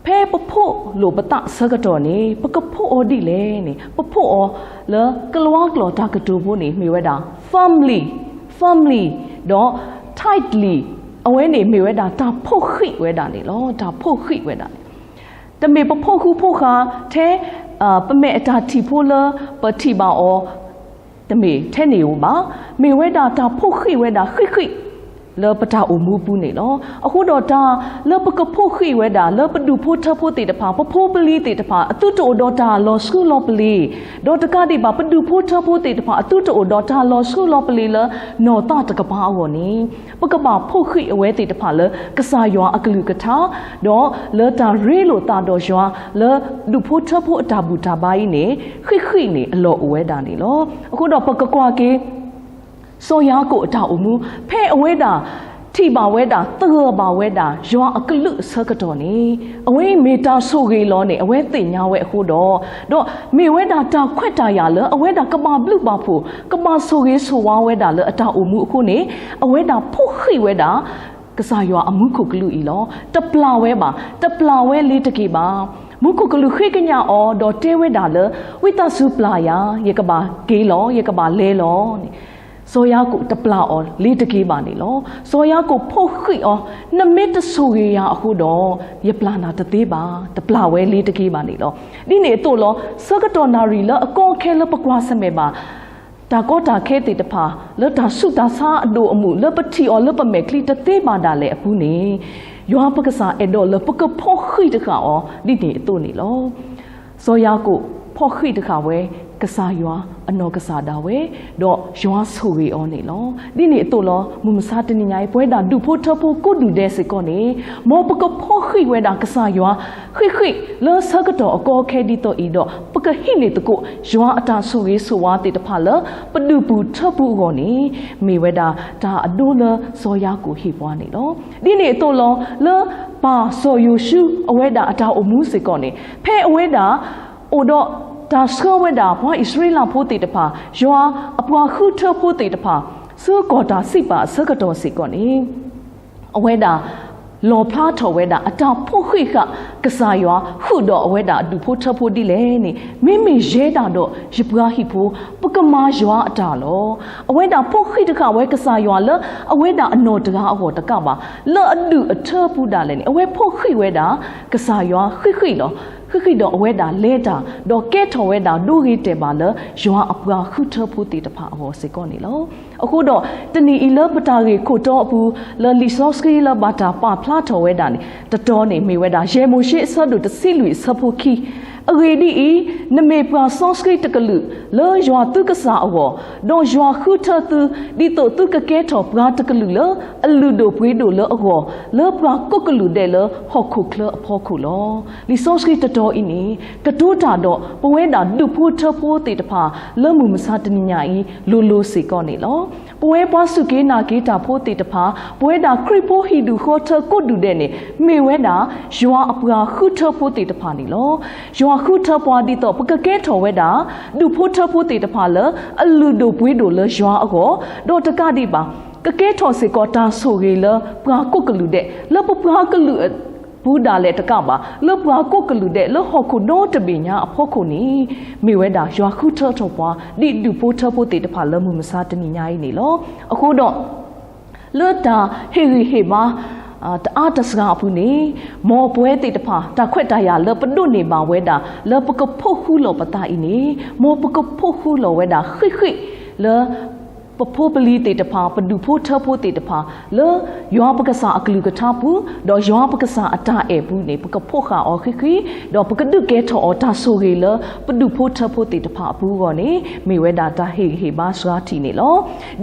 ဖဲပဖီၣ်လိာ်ပသးဆၢကတီၢ်န့ၣ် ပကဖီၣ်အီၤဒ်လဲၣ်န့ၣ်, ပဖီၣ်အီၤလၢကလံးကျိာ်တၢ်ကတိၤဖိန့ၣ် မ့ၢ်ဝဲဒၣ် firmly, firmly ဒီး tightly, အဝဲန့ၣ်မ့ၢ်ဝဲဒၣ်တၢ်ဖီၣ်ဃံးဝဲဒၣ်န့ၣ်လီၤ. တၢ်ဖီၣ်ဃံးဝဲဒၣ်န့ၣ် တမ့ၢ်ပဖီၣ်ဃူဖိဃာ်ထဲ ပမဲာ်အတၢ်ထံၣ်ဖိလၢပထံၣ်ဘၣ်အီၤ တမ့ၢ်ထဲန့ၣ်ဧိၤဘၣ်. မ့ၢ်ဝဲဒၣ်တၢ်ဖီၣ်ဃံးဝဲဒၣ်ဃံးဃံး လၢပတၢ်အိၣ်မူပူၤန့ၣ်လီၤ. အဃိဒီးတၢ်လၢပကဖီၣ်ဃံးဝဲဒၣ် လၢပဒူၣ်ဖိထၢဖိသ့ၣ်တဖၣ်, ပဖိပလံၤသ့ၣ်တဖၣ် အသုတအိၣ်ဒီးတၢ်လီၤဆှုလီၤပလ့ၤ, ဒီးတကးဒံးဘၣ် ပဒူၣ်ဖိထၢဖိသ့ၣ်တဖၣ် အသုတအိၣ်ဒီးတၢ်လီၤဆှုလီၤပလ့ၤလၢနီၢ်သးတကပၤအဂီၢ်န့ၣ်, ပကဘၣ်ဖီၣ်ဃံးအဝဲသ့ၣ်တဖၣ်လၢကစၢ်ယွၤအကလုၢ်ကထါ, ဒီးလၢတၢ်ရ့လိာ်သးဒီးယွၤ လၢဒူၣ်ဖိထၢဖိအတၢ်ဘူၣ်တၢ်ဘါအံၤန့ၣ် ဃံးဃံးန့ၣ်အလီၢ်အိၣ်ဝဲဒၣ်န့ၣ်လီၤ. အဃိဒီးပကကွၢ်က့ၤ စီၤယၤကိာ်အတၢ်အိၣ်မူ ဖဲအဝဲဒၣ် ထံၣ်ဘၣ်ဝဲဒၣ် သဂၢၢ်ဘၣ်ဝဲဒၣ် ယွၤအကလုၢ်အဆၢကတီၢ်န့ၣ် အဝဲမ့ၢ်တၢ်ဆိၣ်ဂ့ၤလီၤန့ၣ် အဝဲသ့ၣ်ညါဝဲအဃိဒီး, ဒီးမ့ၢ်ဝဲဒၣ်တၢ်ခွဲးတၢ်ယာ်လၢအဝဲဒၣ်ကဘၣ်ဘျုးဘၣ်ဖှိၣ် ကဘၣ်ဆိၣ်ဂ့ၤဆိၣ်ဝါဝဲဒၣ်လၢအတၢ်အိၣ်မူအဃိန့ၣ်, အဝဲဒၣ်ဖီၣ်ဃံးဝဲဒၣ် ကစၢ်ယွၤအမူခိၣ်ကလူးအံၤလီၤ. တပျၢ်ဝဲဘၣ်, တပျၢ်ဝဲလ့ၤတက့ၢ်ဘၣ်. မူခိၣ်ကလူးဃ့ကညးအီၤ ဒီးတဲဝဲဒၣ်လၢ ဝံသးစူၤပျၢ်ယၤ, ယကဘၣ်က့ၤလီၤ, ယကဘၣ်လဲၤလီၤန့ၣ်, စီၤယၤကိာ်တပျၢ်အီၤလ့ၤတက့ၢ်ဘၣ်န့ၣ်လီၤ. စီၤယၤကိာ်ဖီၣ်ဃံးအီၤ, နမ့ၢ်တဆိၣ်ဂ့ၤယၤအဃိဒီး ယပျၢ်နၤတသ့ဘၣ်, တပျၢ်ဝဲလ့ၤတက့ၢ်ဘၣ်န့ၣ်လီၤ. ဒ်န့ၣ်အသိးလီၤ, ဆၢကတီၢ်နၣ်ရံၣ်လၢအကီအခဲလၢပကွၢ်ဆၢၣ်မဲာ်ဘၣ် တၢ်ကီတၢ်ခဲသ့ၣ်တဖၣ် လၢတၢ်ဆူးတၢ်ဆါအဒိၣ်အမုၢ် လၢပထံၣ်အီၤလၢပမဲာ်ချံတသ့ဘၣ်ဒၣ်လဲာ်အပူၤန့ၣ်, ယွၤပကစၢ်အဲၣ်ဒိးလၢပကဖီၣ်ဃံးတဃာ်အီၤ ဒ်န့ၣ်အသိးန့ၣ်လီၤ. စီၤယၤကိာ်ဖီၣ်ဃံးတဃာ်ဝဲ ကစၢ်ယွၤအနီၢ်ကစၢ်ဒၣ်ဝဲ, ဒီးယွၤဆိၣ်ဂ့ၤအီၤန့ၣ်လီၤ. ဒ်န့ၣ်အသိးလီၤ, မုၢ်မဆါတနံၤညါအံၤ ပဝဲဒၣ်ဒူၣ်ဖိထၢဖိကိးဒူၣ်ဒဲးစ့ၢ်ကီးန့ၣ်, မ်ပကဖီၣ်ဃံးဝဲဒၣ်ကစၢ်ယွၤ ဃံးဃံးလၢဆၢကတီၢ်အကီအခဲဒ်သိးအံၤဒီး ပကဟံးန့ၢ်သကိး ယွၤအတၢ်ဆိၣ်ဂ့ၤဆိၣ်ဝါသ့ၣ်တဖၣ်လၢ ပဒူၣ်ပူၤထၢပူၤအဂီၢ်န့ၣ်, မ့ၢ်ဝဲဒၣ်တၢ်အဒိလၢစီၤယၤကိာ်ဟ့ၣ်ပှၤန့ၣ်လီၤ. ဒ်န့ၣ်အသိးလီၤ, လၢပၢ်စီၤယိၤၡူးအဝဲဒၣ်အတၢ်အိၣ်မူစ့ၢ်ကီးန့ၣ်, ဖဲအဝဲဒၣ် အိၣ်ဒီးတၢ်ဆှၢဝဲဒၣ်ပှၤအံၣ်စရ့လးဖိသ့ၣ်တဖၣ်, ယွၤအပှၤဃုထၢဖိသ့ၣ်တဖၣ် ဆူကီၢ်တၢ်စံးပာ်အဆၢကတီၢ်စ့ၢ်ကီးန့ၣ်, အဝဲဒၣ် လီၣ်ဖျါထီၣ်ဝဲဒၣ်အတၢ်ဖီၣ်ဃံးဃာ် ကစၢ်ယွၤဃုာ်ဒီးအဝဲဒၣ်အဒူၣ်ဖိထၢဖိဒ်လဲၣ်န့ၣ်, မ့မ့ၢ်ယဲဒၣ်ဒီးယပှၤဟံၣ်ဖိ ပကမၤယွၤအတၢ်လီၤ. အဝဲဒၣ်ဖီၣ်ဃံးတဃာ်ဝဲကစၢ်ယွၤလၢအဝဲဒၣ်အနီၢ်တဂၤအဂီၢ်တကးဘၣ်, လၢအဒူၣ်အထၢပူၤဒၣ်လဲာ်န့ၣ် အဝဲဖီၣ်ဃံးဝဲဒၣ် ကစၢ်ယွၤဃံးဃံးလီၤ. ဃံးဃံးဒီးအဝဲဒၣ်လဲၤတၢ် ဒီးကဲထီၣ်ဝဲဒၣ်ဒိဂ့ၤတဲာ်ဘၣ်လၢယွၤအပှၤဃုထၢဖိသ့ၣ်တဖၣ်အဂီၢ်စ့ၢ်ကီးန့ၣ်လီၤ. အဃိဒီး တနံၤအံၤလၢပတၢ်ဂ့ၢ်ခိၣ်တီအပူၤ လၢလံာ်စီဆှံလၢဘၣ်တၢ်ပာ်ဖျါထီၣ်ဝဲဒၣ်န့ၣ် တတီၤန့ၣ်မ့ၢ်ဝဲဒၣ် ယဲၢ်မိၤၡ့အဆၢဒိၣ်တဆံလွံၢ်အဆၢဖိခံ, အဂ့ၢ်ဒ်အံၤ, နမ့ၢ်ပှၤစီဆှံတကလုာ် လၢယွၤသုကစၢ်အဂီၢ်, ဒီးယွၤဃုထၢသု ဒ်သိးသုကကဲထီၣ်ပှၤတကလုာ်လၢအလုၢ်ဒိၣ်ပှ့ၤဒိၣ်လၢအဂီၢ်, လၢပှၤကိးကလုာ်ဒဲးလၢဟီၣ်ခိၣ်ချၢအဖီခိၣ်လီၤ. လံာ်စီဆှံတတီၤအံၤန့ၣ် ကတိၤတၢ်ဒီးပဝဲဒၣ်ဒူၣ်ဖိထၢဖိသ့ၣ်တဖၣ် လၢမုၢ်မဆါတနံၤညါအံၤ လိၤလိၤစ့ၢ်ကီးန့ၣ်လီၤ. ပဝဲပှၤစူၢ်က့ၤနာ်က့ၤတၢ်ဖိသ့ၣ်တဖၣ်, ပဝဲဒၣ်ခရံာ်ဖိဟံၣ်ဒူၣ်ဃီထၢကိးဒူၣ်ဒဲးန့ၣ် မ့ၢ်ဝဲဒၣ် ယွၤအပှၤဃုထၢဖိသ့ၣ်တဖၣ်န့ၣ်လီၤ. ယွၤဃုထၢပှၤဒ်သိးပကကဲထီၣ်ဝဲဒၣ် ဒူၣ်ဖိထၢဖိသ့ၣ်တဖၣ်လၢ အလုၢ်ဒိၣ်ပှ့ၤဒိၣ်လၢယွၤအဂီၢ်, ဒီးတကးဒံးဘၣ် ကကဲထီၣ်စ့ၢ်ကီးတၢ်ဆိၣ်ဂ့ၤလၢပှၤကိးကလုာ်ဒဲး, လၢပပှၤကလုာ်ပူၤဒၣ်လဲာ်တကးဘၣ်, လၢပှၤကိးကလုာ်ဒဲးလၢဟီၣ်ခိၣ်ဒီတဘ့ၣ်ညါအဖီခိၣ်န့ၣ် မ့ၢ်ဝဲဒၣ်ယွၤဃုထၢထီၣ်ပှၤ ဒ်ဒူၣ်ဖိထၢဖိသ့ၣ်တဖၣ်လၢမုၢ်မဆါတနံၤညါအံၤန့ၣ်လီၤ. အဃိဒီး လၢတၢ်ဟ့ၣ်ဂံၢ်ဟ့ၣ်ဘါ တအါတစှၤအပူၤန့ၣ်, မ်ပဝဲသ့ၣ်တဖၣ် တၢ်ခွဲးတၢ်ယာ်လၢပဒိးန့ၢ်ဘၣ်ဝဲဒၣ် လၢပကဖီၣ်ဃူလီၤပသးအံၤန့ၣ်, မ်ပကဖီၣ်ဃူလီၤဝဲဒၣ်ဃံးဃံးလၢ ပဖိပလံၤသ့ၣ်တဖၣ်, ပဒူၣ်ဖိထၢဖိသ့ၣ်တဖၣ် လၢယွၤပကစၢ်အကလုၢ်ကထါပူၤ, ဒီးယွၤပကစၢ်အတၢ်အဲၣ်ပူၤန့ၣ် ပကဖီၣ်ဃာ်အီၤဃံးဃံး, ဒီးပကဒုးကဲထီၣ်အီၤတၢ်ဆိၣ်ဂ့ၤလၢ ပဒူၣ်ဖိထၢဖိသ့ၣ်တဖၣ်အပူၤအဂီၢ်န့ၣ် မ့ၢ်ဝဲဒၣ်တၢ်ဟ့ၣ်ဂံၢ်ဟ့ၣ်ဘါစှၤထံၣ်န့ၣ်လ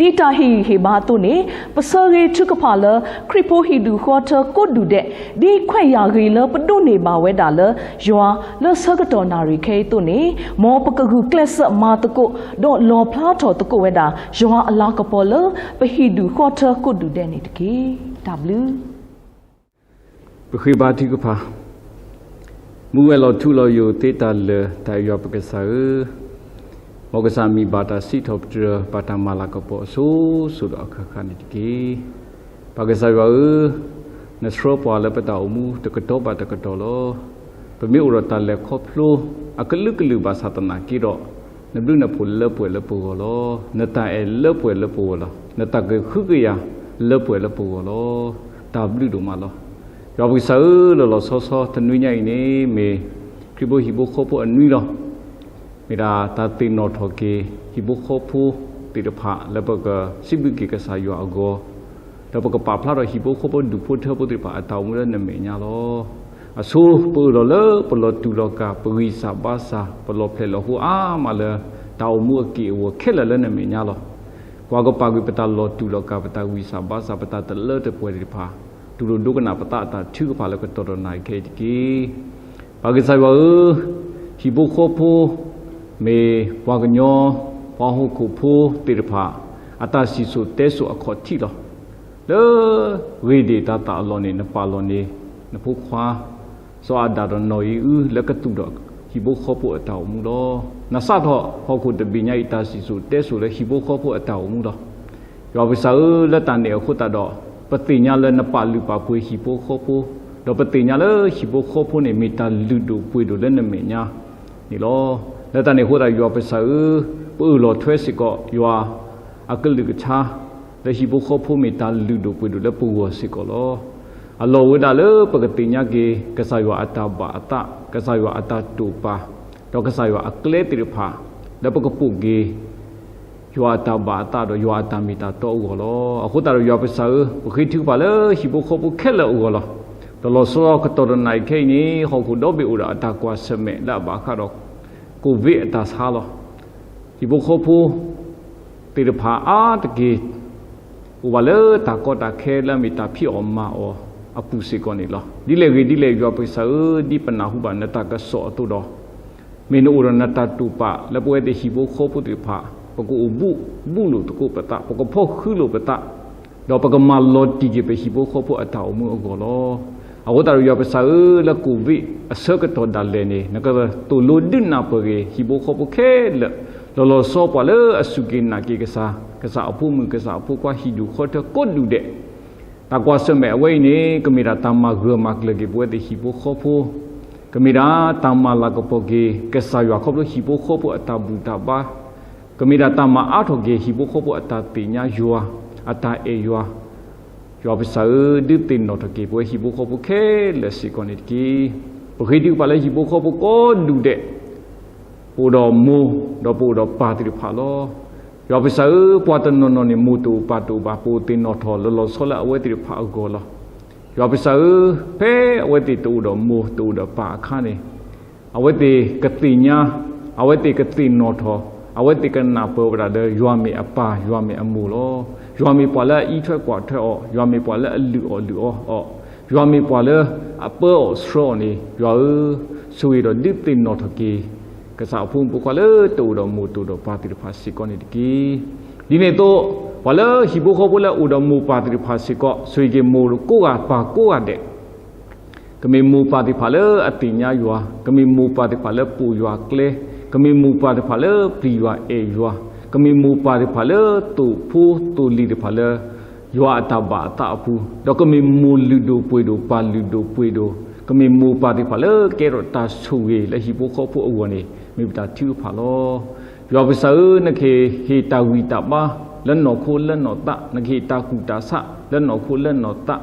ီၤ. ဒ်တၢ်ဟ့ၣ်ဂံၢ်ဟ့ၣ်ဘါအသိးန့ၣ် ပဆၢဂ့ၤထုကဖၣ်လၢ ခရံာ်ဖိဟံၣ်ဒူၣ်ဃီထၢကိးဒူၣ်ဒဲး, ဒ်ခွဲးယာ်ဂ့ၤလၢပဒိးန့ၢ်ဘၣ်ဝဲဒၣ်လၢယွၤ လၢဆၢကတီၢ်နၣ်ရံၣ်ခဲအံၤအသိးန့ၣ်, မ်ပကဂုာ်ကျဲးစၢးမၤသကိး ဒီးလီၣ်ဖျါထီၣ်သကိးဝဲဒၣ် ယွၤအလၤကပီၤလၢ ပဟံၣ်ဒူၣ်ဃီထၢကိးဒူၣ်ဒဲးန့ၣ်တက့ၢ်. တၢ်ဘျုး ပဃ့ဘါထုကဖၣ်, မူဝဲလီၤထူလီၤယိာ်သ့တၢ်လၢာ် တၢ်အဲၣ်ယွၤပကစၢ်ဧၢ, မ်ကစၢ်မံၤဘၣ်တၢ်စံးထီၣ်ပတြၢၤ ဘၣ်တၢ်မၤလၤကပီၤအစိၤစိၤဒီးအခါခါန့ၣ်တက့ၢ်. ပၢ်ကစၢ်ယွၤဧၢ, နဆှၢပှၤလၢပတၢ်အိၣ်မူတကတီၢ်ဘၣ်တကတီၢ်လီၤ. ပမ့ၢ်အိၣ်ဒီးတၢ်လဲၤခီဖျိ အကလုာ်ကလုာ်ဘၣ်ဆၣ်သနာ်က့ဒီး, နဘျုးနဖှိၣ်လၢပှဲၤလၢပဂီၢ်လီၤ. နတၢ်အဲၣ်လၢပှဲၤလၢပဂီၢ်လီၤ. နတၢ်ကဟုကယာ်လၢပှဲၤလၢပဂီၢ်လီၤ. တၢ်ဘျုးဒိၣ်မးလီၤ. ယွၤပကစၢ်ဧၢ, လီၤလီၤဆီဆီတနွံညါအံၤန့ၣ် မ့ၢ်ခရံာ်ဖိဟံၣ်ဖိဃီဖိအနွံလီၤ. မ့ၢ်ဒၣ်တၢ်သ့ၣ်နီၣ်ထီၣ်က့ၤ ဟံၣ်ဖိဃီဖိသ့ၣ်တဖၣ် လၢပကစံးဘျုးက့ၤကစၢ်ယွၤအဂီၢ်, ဒီးပကပာ်ဖျါထီၣ်ဟံၣ်ဖိဃီဖိဒူၣ်ဖိထၢဖိသ့ၣ်တဖၣ် အတၢ်အိၣ်မူလၢနမဲာ်ညါလီၤ. အဆိပအၢၣ်လီၤလၢပလီၤတူာ်လီၤကာ် ပဂံၢ်စၢ်ဘါစၢ် ပလီၤဖျဲးလီၤဟိအါမးလၢ တၢ်အိၣ်မူအက့ၢ်အဂီၤခဲလၢာ်လၢနမဲာ်ညါလီၤ. ကွၢ်ကပာ်ကွံာ်ပတၢ်လီၤတူာ်လီၤကာ် ပတၢ်ဂံၢ်စၢ်ဘါစၢ် ပတၢ်တလၢတပှဲၤသ့ၣ်တဖၣ်, တူၢ်လိာ်ဒိကနၣ်ပသးအတၢ်ထုကဖၣ်လၢကတီၢ်ဒီးနၣ်ရံၣ်ခဲအံၤတက့ၢ်. ပၢ်ကစၢ်ယွၤဧၢ, ဟံၣ်ဖိဃီဖိ မ့ၢ်ပှၤကညီ ပှၤဟီၣ်ခိၣ်ဖိသ့ၣ်တဖၣ် အတၢ်စံၣ်စိၤတဲစိၤအခီၣ်ထံးလီၤ. လၢဂ့ၤဒ့ၣ်တၤသၣ်အလီၢ်န့ၣ် နပာ်လီၤန့ၢ် နဖိခွါ စီၤအၤဒၣ်ဒီးနီၢ်အံၤအု လၢကသူၣ်ထီၣ်ဟံၣ်ဖိဃီဖိအတၢ်အိၣ်မူလီၤ. နစးထီၣ်ဟီၣ်ခိၣ်တဘ့ၣ်ညါအံၤ တၢ်စံၣ်စိၤတဲစိၤလၢဟံၣ်ဖိဃီဖိအတၢ်အိၣ်မူလီၤ. ယွၤပကစၢ်ဧၢ, လၢတၢ်န့ၣ်အဃိသတးဒီး ပသ့ၣ်ညါလၢနပာ်လုၢ်ပာ်ပှ့ၤဟံၣ်ဖိဃီဖိ, ဒီးပသ့ၣ်ညါလၢဟံၣ်ဖိဃီဖိန့ၣ် မ့ၢ်တၢ်လုၢ်ဒိၣ်ပှ့ၤဒိၣ်လၢနမဲာ်ညါန့ၣ်လီၤ. လၢတၢ်န့ၣ်အဃိသတး ယွၤပကစၢ်ဧၢ, ပအၢၣ်လီၤထွဲစ့ၢ်ကီး ယွၤအကလုၢ်ကထါ လၢဟံၣ်ဖိဃီဖိမ့ၢ်တၢ်လုၢ်ဒိၣ်ပှ့ၤဒိၣ်လၢပဂီၢ်စ့ၢ်ကီးလီၤ. အလီၢ်ဝဲဒၣ်လၢပကသ့ၣ်ညါက့ၤ ကစၢ်ယွၤအတၢ်ဘၣ်အသး, ကစၢ်ယွၤအတၢ်တိာ်ပာ်, ဒီးကစၢ်ယွၤအကျဲသ့ၣ်တဖၣ် လၢပကပိာ်က့ၤ ယွၤအတၢ်ဘၣ်အသးဒီးယွၤအတၢ်မ့ၢ်တၢ်တီအဂီၢ်လီၤ. အဃိသတးဒီးယွၤပကစၢ်ဧၢ, ပဃ့ထုကဖၣ်လၢဟံၣ်ဖိဃီဖိခဲလၢာ်အဂီၢ်လီၤ. တလီၤဆီတတီၤတနံၤအံၤခဲအံၤန့ၣ် ဟီၣ်ခိၣ်ဒီဘ့ၣ်အိၣ်ဒီးအတၢ်ကွၢ်ဆၢၣ်မဲာ်လၢအဘၣ်ဃးဒီး ကိၣ်ဝ့းအတၢ်ဆါလီၤ. ဟံၣ်ဖိဃီဖိသ့ၣ်တဖၣ်အါတက့ၢ် အိၣ်ဘၣ်လၢတၢ်ကီတၢ်ခဲလၢအမ့ၢ်တၢ်ဖံးအီၣ်မၤအီၣ်အပူၤစ့ၢ်ကီးန့ၣ်လီၤ. ဒ်လဲၣ်ဂ့ၤဒ်လဲၣ် ယွၤပကစၢ်ဧၢ, ဒ်ပနၢ်ဟူဘၣ်နတၢ်ကစီၣ်အသိးဒီး မ့ၢ်နအိၣ်ဒီးနတၢ်တိာ်ပာ်လၢပဝဲသ့ၣ်ဟံၣ်ဖိဃီဖိသ့ၣ်တဖၣ် ပကအိၣ်ဘူးဘူးလိာ်သကိးပသး, ပကဖီၣ်ဃံလိာ်ပသး, ဒီးပကမၤလီၤတံၢ်က့ၤပဟံၣ်ဖိဃီဖိအတၢ်အိၣ်မူအဂီၢ်လီၤ. အဃိသတးဒီးယွၤပကစၢ်ဧၢ, လၢကိၣ်ဝ့းအဆၢကတီၢ်ဒၣ်လဲာ်န့ၣ် နကသိၣ်လိဒုးနၢ်ပၢၢ်က့ၤဟံၣ်ဖိဃီဖိခဲလၢာ်, လီၤလီၤဆီဆီပှၤလၢအစူၢ်က့ၤနာ်က့ၤကစၢ်, ကစၢ်အဖိမုၣ် ကစၢ်အဖိခွါဟံၣ်ဒူၣ်ဃီထၢကိးဒူၣ်ဒဲး တၢ်ကွၢ်ဆၢၣ်မဲာ်အဝဲအံၤန့ၣ် ကမ့ၢ်ဒၣ်တၢ်မၤဂၢၢ်မၤကျၢၤက့ၤပဝဲသ့ၣ်ဟံၣ်ဖိဃီဖိ, ကမ့ၢ်ဒၣ်တၢ်မၤလၤကပီၤက့ၤ ကစၢ်ယွၤခီဖျိဟံၣ်ဖိဃီဖိအတၢ်ဘူၣ်တၢ်ဘါ, ကမ့ၢ်ဒၣ်တၢ်မၤအါထီၣ်က့ၤဟံၣ်ဖိဃီဖိအတၢ်သ့ၣ်ညါယွၤ, အတၢ်အဲၣ်ယွၤ, ယွၤပကစၢ်ဧၢ, ဒုးသ့ၣ်နီၣ်ထီၣ်က့ၤပဝဲဟံၣ်ဖိဃီဖိခဲလၢာ်စ့ၢ်ကီးန့ၣ်တက့ၢ်. ပဃ့ထုကဖၣ်လၢဟံၣ်ဖိဃီဖိကိးဒူၣ်ဒဲး ပအိၣ်ဒီးမိၢ် ဒီးပအိၣ်ဒီးပၢ်သ့ၣ်တဖၣ်လီၤ. ယွၤပကစၢ်ဧၢ, ပှၤတနီၤနီၤန့ၣ် မိၢ်တအိၣ်ပၢ်တအိၣ်ဘၣ်, ပအိၣ်သ့ၣ်နီၣ်ထီၣ်လီၤလီၤဆီဆီလၢအဝဲသ့ၣ်တဖၣ်အဂီၢ်လီၤ. ယွၤပကစၢ်ဧၢ, ဖဲအဝဲသ့ၣ်တအိၣ်ဒီးမိၢ်တအိၣ်ဒီးပၢ်အခါန့ၣ် အဝဲသ့ၣ်ကသ့ၣ်ညါ, အဝဲသ့ၣ်ကသ့ၣ်နီၣ်ထီၣ်, အဝဲသ့ၣ်ကနၢ်ပၢၢ်ဝဲဒၣ်လၢ ယွၤမ့ၢ်အပၢ် ယွၤမ့ၢ်အမိၢ်လီၤ. ယွၤမ့ၢ်ပှၤလၢအအံးထွဲကွၢ်ထွဲအီၤ, ယွၤမ့ၢ်ပှၤလၢအလုၢ်အီၣ်လုၢ်အီအီၤ, ယွၤမ့ၢ်ပှၤလၢအပၢအီၤဆှၢအီၤန့ၣ်, ယွၤဧၢ, ဆိၣ်ဂ့ၤဒီးဒုးသ့ၣ်နီၣ်ထီၣ်က့ၤ ကစၢ်အဖိမုၣ်ဖိခွါလၢတအိၣ်ဒီးမိၢ်တအိၣ်ဒီးပၢ်သ့ၣ်တဖၣ်စ့ၢ်ကီးန့ၣ်တက့ၢ်. ဒ်န့ၣ်အသိး ပှၤလၢဟံၣ်ဖိဃီဖိလၢအအိၣ်ဒီးမိၢ်ပၢ်သ့ၣ်တဖၣ်စ့ၢ်ကီး ဆိၣ်ဂ့ၤက့ၤမိၢ်ကိးဂၤပၢ်ကိးဂၤဒဲး ကမ့ၢ်မိၢ်ပၢ်သ့ၣ်တဖၣ်လၢအသ့ၣ်ညါယွၤ, ကမ့ၢ်မိၢ်ပၢ်သ့ၣ်တဖၣ်လၢပိာ်ယွၤကျဲ, ကမ့ၢ်မိၢ်ပၢ်သ့ၣ်တဖၣ်လၢပျံၤယွၤအဲၣ်ယွၤ, ကမ့ၢ်မိၢ်ပၢ်သ့ၣ်တဖၣ်လၢသိၣ်ဖိသိၣ်လံၤသ့ၣ်တဖၣ်လၢ ယွၤအတၢ်ဘၣ်အသးအပူၤ, ဒီးကမ့ၢ်မိၢ်လုၢ်ဒိၣ်ပှ့ၤဒိၣ် ပၢ်လုၢ်ဒိၣ်ပှ့ၤဒိၣ်, ကမ့ၢ်မိၢ်ပၢ်သ့ၣ်တဖၣ်လၢကဲထီၣ်တၢ်ဆိၣ်ဂ့ၤလၢဟံၣ်ဖိဃီဖိအဂီၢ်န့ၣ် မ့ၢ်ပတၢ်ထုကဖၣ်လီၤ. ယွၤပကစၢ်ဧၢ, နကဟ့ၣ်တၢ်ဂံၢ်တၢ်ဘါလၢနီၢ်ခိလၢနီၢ်သး, နကဟ့ၣ်တၢ်ကူၣ်တၢ်ဆးလၢနီၢ်ခိလၢနီၢ်သး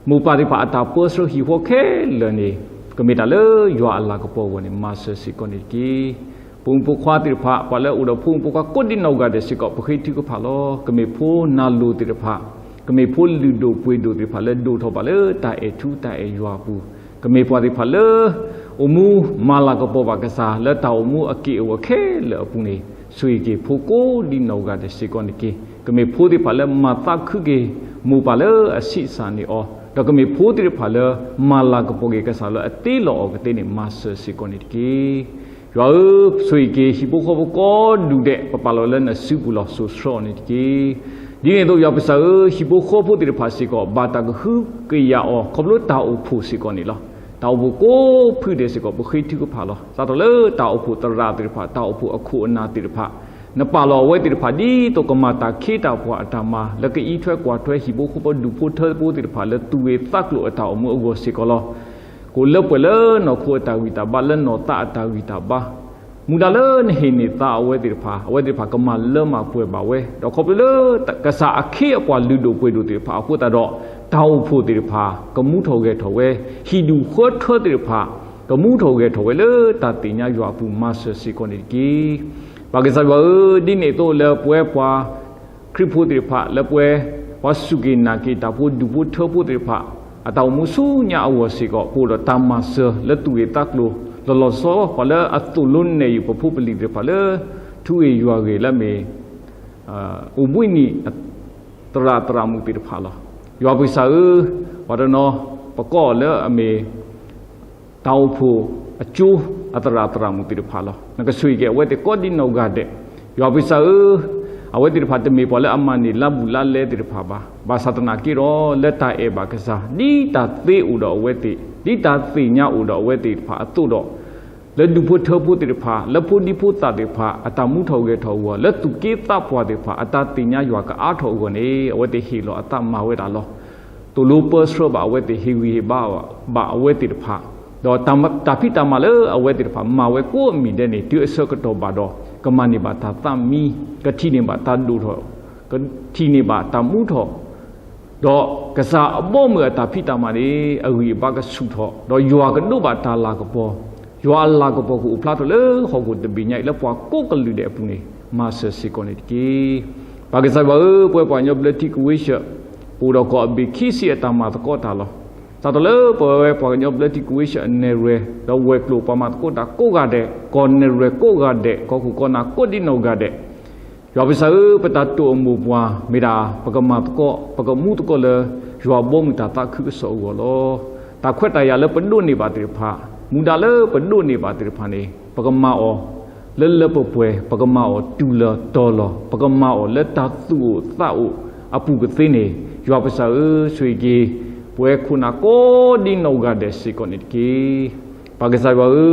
မိၢ်ပၢ်သ့ၣ်တဖၣ်အတၢ်ပၢဆှၢဟံၣ်ဃီခဲလၢာ်န့ၣ် ကမ့ၢ်တၢ်လၢယွၤအလၤကပီၤအဂီၢ်န့ၣ် မၤစၢၤစ့ၢ်ကီးန့ၣ်တက့ၢ်. ဖိမုၣ်ဖိခွါသ့ၣ်တဖၣ် ပှၤလၢအအိၣ်ဒီးဖိမုၣ်ဖိခွါကိးဒံနီၢ်ဂၤဒဲးစ့ၢ်ကီး ပဃ့ထုကဖၣ်လီၤ. ကမ့ၢ်ဖိနၢ်လိၤသ့ၣ်တဖၣ်, ကမ့ၢ်ဖိလုၢ်ဒိၣ်ပှ့ၤဒိၣ်သ့ၣ်တဖၣ်လၢဒိၣ်ထီၣ်ဘၣ်လၢတၢ်အဲၣ်ထူတၢ်အဲၣ်ယွၤအပူၤ, ကမ့ၢ်ပှၤသ့ၣ်တဖၣ်လၢ အိၣ်မူမၤလၤကပီၤဘၣ်ကစၢ်လၢတၢ်အိၣ်မူအက့ၢ်အဂီၤခဲလၢာ်အပူၤန့ၣ် ဆိၣ်ဂ့ၤက့ၤဖိကိးဒံနီၢ်ဂၤဒဲးစ့ၢ်ကီးန့ၣ်တက့ၢ်. ကမ့ၢ်ဖိသ့ၣ်တဖၣ်လၢမၤသးခုက့ၤမိၢ်ပၢ်လၢအဆံးစၢ်န့ၢ်အီၤ, ဒီးကမ့ၢ်ဖိသ့ၣ်တဖၣ်လၢမၤလၤကပီၤက့ၤကစၢ်လၢအတ့လီၤအီၤကသ့န့ၣ် မၤစၢၤစ့ၢ်ကီးန့ၣ်တက့ၢ်. ယွၤဧၢ, ဆိၣ်ဂ့ၤက့ၤဟံၣ်ဖိဃီဖိကိးဒူၣ်ဒဲး ပပာ်လီၤလၢနစုပူၤလီၤ စိာ်ဆှၢအီၤန့ၣ်တက့ၢ်. ဒ်န့ၣ်အသိး ယွၤပကစၢ်ဧၢ, ဟံၣ်ဖိဃီဖိသ့ၣ်တဖၣ်စ့ၢ်ကီး ဘၣ်တၢ်ကဟုကယာ်အီၤ ခီဖျိတၢ်အိၣ်ဖှိၣ်စ့ၢ်ကီးန့ၣ်လီၤ. တၢ်အိၣ်ဖှိၣ်ကိးဖုဒဲးစ့ၢ်ကီး ပဃ့ထုကဖၣ်လီၤ. စးထီၣ်လၢတၢ်အိၣ်ဖှိၣ်သရၣ်သ့ၣ်တဖၣ်, တၢ်အိၣ်ဖှိၣ်အခိၣ်အနၢ်သ့ၣ်တဖၣ်, နပာ်လီၤအဝဲသ့ၣ်တဖၣ် ဒ်သိးကမၤတၢ်ခ့တၢ်ပှၤအတၢ်မၤ လၢကအံးထွဲကွၢ်ထွဲဟံၣ်ဖိဃီဖိဒူၣ်ဖိထၢဖိသ့ၣ်တဖၣ်လၢသူၣ်ဂ့ၤသးကျိၤအတၢ်အိၣ်မူအဂီၢ်စ့ၢ်ကီးလီၤ. ကအိၣ်လၢပှဲၤလၢနီၢ်ခိအတၢ်ဂံၢ်တၢ်ဘါ လၢနီၢ်သးအတၢ်ဂံၢ်တၢ်ဘါ မူဒါလၢနဟ့ၣ်န့ၢ်သးအဝဲသ့ၣ်တဖၣ်, အဝဲသ့ၣ်တဖၣ်ကမၤလၢမၤပှဲၤဘၣ်ဝဲ, ဒီးခီဖျိလၢကစၢ်အခ့အပှၤလုၢ်ဒိၣ်ပှ့ၤဒိၣ်သ့ၣ်တဖၣ်အဃိသတးဒီး တၢ်အိၣ်ဖှိၣ်သ့ၣ်တဖၣ် ကမူထီၣ်ဂဲၤထီၣ်ဝဲ, ဟံၣ်ဒူၣ်ဃၢထၢသ့ၣ်တဖၣ် ကမူထီၣ်ဂဲၤထီၣ်ဝဲလၢတၢ်သ့ၣ်ညါယွၤအပူၤ မၤစၢၤစ့ၢ်ကီးန့ၣ်တက့ၢ်. ပၢ်ကစၢ်ယွၤဧၢ, ဒ်န့ၣ်အသိးလၢပဝဲပှၤ ခရံာ်ဖိသ့ၣ်တဖၣ် လၢပဝဲ ပှၤစူၢ်က့ၤနာ်က့ၤတၢ်ဖိ ဒူၣ်ဖိထၢဖိသ့ၣ်တဖၣ် အတၢ်အိၣ်မူဆူညါအဂီၢ်စ့ၢ်ကီး ပအိၣ်ဒီးတၢ်မၤစၢၤလၢသူၣ်ဂ့ၤသးကျိၤ လီၤလီၤဆီဆီ ပှၤလၢအသိၣ်လိနဲၣ်ယုာ်ပဖိပလံၤသ့ၣ်တဖၣ်လၢ ထူဂ့ၤယွၤဂ့ၤလၢအမ့ၢ် အိၣ်ဘှံးနံၤ သရၣ်သရၣ်မုၣ်သ့ၣ်တဖၣ်လီၤ. ယွၤပကစၢ်ဧၢ, ပှၤတနီၤ ပကိးအီၤလၢအမ့ၢ် တၢ်အိၣ်ဖှိၣ်အကၠိအသရၣ်သရၣ်မုၣ်သ့ၣ်တဖၣ်လီၤ. နကဆိၣ်ဂ့ၤက့ၤအဝဲသ့ၣ်ကိးဒံနီၢ်ဂၤဒဲး. ယွၤပကစၢ်ဧၢ, အဝဲသ့ၣ်တဖၣ်တမ့ၢ်ပှၤလၢအမၤန့ၢ်လါဘူးလါလဲသ့ၣ်တဖၣ်ဘၣ်. ဘၣ်ဆၣ်သနာ်က့ဒီး လၢတၢ်အဲၣ်ဘၣ်ကစၢ် ဒ်တၢ်သ့အိၣ်ဒီးအဝဲသ့ၣ်, ဒ်တၢ်သ့ၣ်ညါအိၣ်ဒီးအဝဲသ့ၣ်တဖၣ်အသိးဒီး လၢဒူၣ်ဖိထၢဖိသ့ၣ်တဖၣ်, လၢဖိဒံဖိသၣ်သ့ၣ်တဖၣ် အတၢ်မူထီၣ်ဂဲၤထီၣ်အဂီၢ်, လၢသူၣ်က့သးပှၢ်သ့ၣ်တဖၣ် အတၢ်သ့ၣ်ညါယွၤကအါထီၣ်အဂီၢ်န့ၣ် အဝဲသ့ၣ်ဟ့ၣ်လီၤအသးမၤဝဲဒၣ်လီၤ. သိၣ်လိပၢဆှၢဘၣ်အဝဲသ့ၣ်, ဟ့ၣ်ဂံၢ်ဟ့ၣ်ဘါဘၣ်အဝဲသ့ၣ်တဖၣ်, ဒီးတၢ်ဖံးတၢ်မၤလၢအဝဲသ့ၣ်တဖၣ်မၤဝဲကိးမံၤဒဲးန့ၣ် တုၤအဆၢကတီၢ်ဘၣ်ဒီး ကမၤန့ၢ်ဘၣ်တၢ်သးမံ, ကထံၣ်န့ၢ်ဘၣ်တၢ်ဒိၣ်ထီၣ်, ကထံၣ်န့ၢ်ဘၣ်တၢ်မူထီၣ်, ဒီးကစၢ်အဘီအမုၢ်အတၢ်ဖံးတၢ်မၤန့ၣ် အဂံၢ်အဘါကဆူၣ်ထီၣ်, ဒီးယွၤကဒိးဘၣ်တၢ်လၤကပီၤ, ယွၤအလၤကပီၤကအိၣ်ဖျါထီၣ်လၢဟီၣ်ခိၣ်တဘ့ၣ်ညါအံၤ လၢပှၤကိးကလုာ်ဒဲးအပူၤန့ၣ် မၤစၢၤစ့ၢ်ကီးန့ၣ်တက့ၢ်. ပၢ်ကစၢ်ယွၤဧၢ, ပဝဲပှၤကညီဘျၢထံကဝ့ၤဆၢၣ် ပအိၣ်ဒီးကီၢ်အဘ့ၣ်ခံဆံအတၢ်မၤသကိးတၢ်လီၤ. စးထီၣ်လၢပဝဲပှၤကညီဘျၢထံကဝ့ၤဆၢၣ်အနဲၣ်ရွဲၣ် ဒီးဝဲၤကျိၤပှၤမၤသကိးတၢ်ကိးဂၤဒဲး, ကီၢ်နဲၣ်ရွဲၣ်ကိးဂၤဒဲး, ကီၢ်ခိၣ်ကီၢ်နၢ်ကိးဒံနီၢ်ဂၤဒဲး, ယွၤပကစၢ်ဧၢ, ပတၢ်တိာ်အမိၢ်ပှၢ်မ့ၢ်ဒၣ် ပကမၤသကိး, ပကမူသကိးလၢ ယွၤဘီမုၢ်တၢ်သးခုကစီၣ်အဂီၢ်လီၤ. တၢ်ခွဲးတၢ်ယာ်လၢပဒိးန့ၢ်ဘၣ်သ့ၣ်တဖၣ်, မူဒါလၢပဒိးန့ၢ်ဘၣ်သ့ၣ်တဖၣ်န့ၣ် ပကမၤအီၤ လၢလၢပှဲၤပှဲၤ, ပကမၤအီၤတုၤလီၤတီၤလီၤ, ပကမၤအီၤလၢတၢ်သူၣ်အိၣ်သးအိၣ်အပူၤကသ့န့ၣ်, ယွၤပကစၢ်ဧၢ, ဆိၣ်ဂ့ၤက့ၤ ပဝဲခိၣ်နၢ်ကိးဒံနီၢ်ဂၤဒဲးစ့ၢ်ကီးန့ၣ်တက့ၢ်. ပၢ်ကစၢ်ယွၤဧ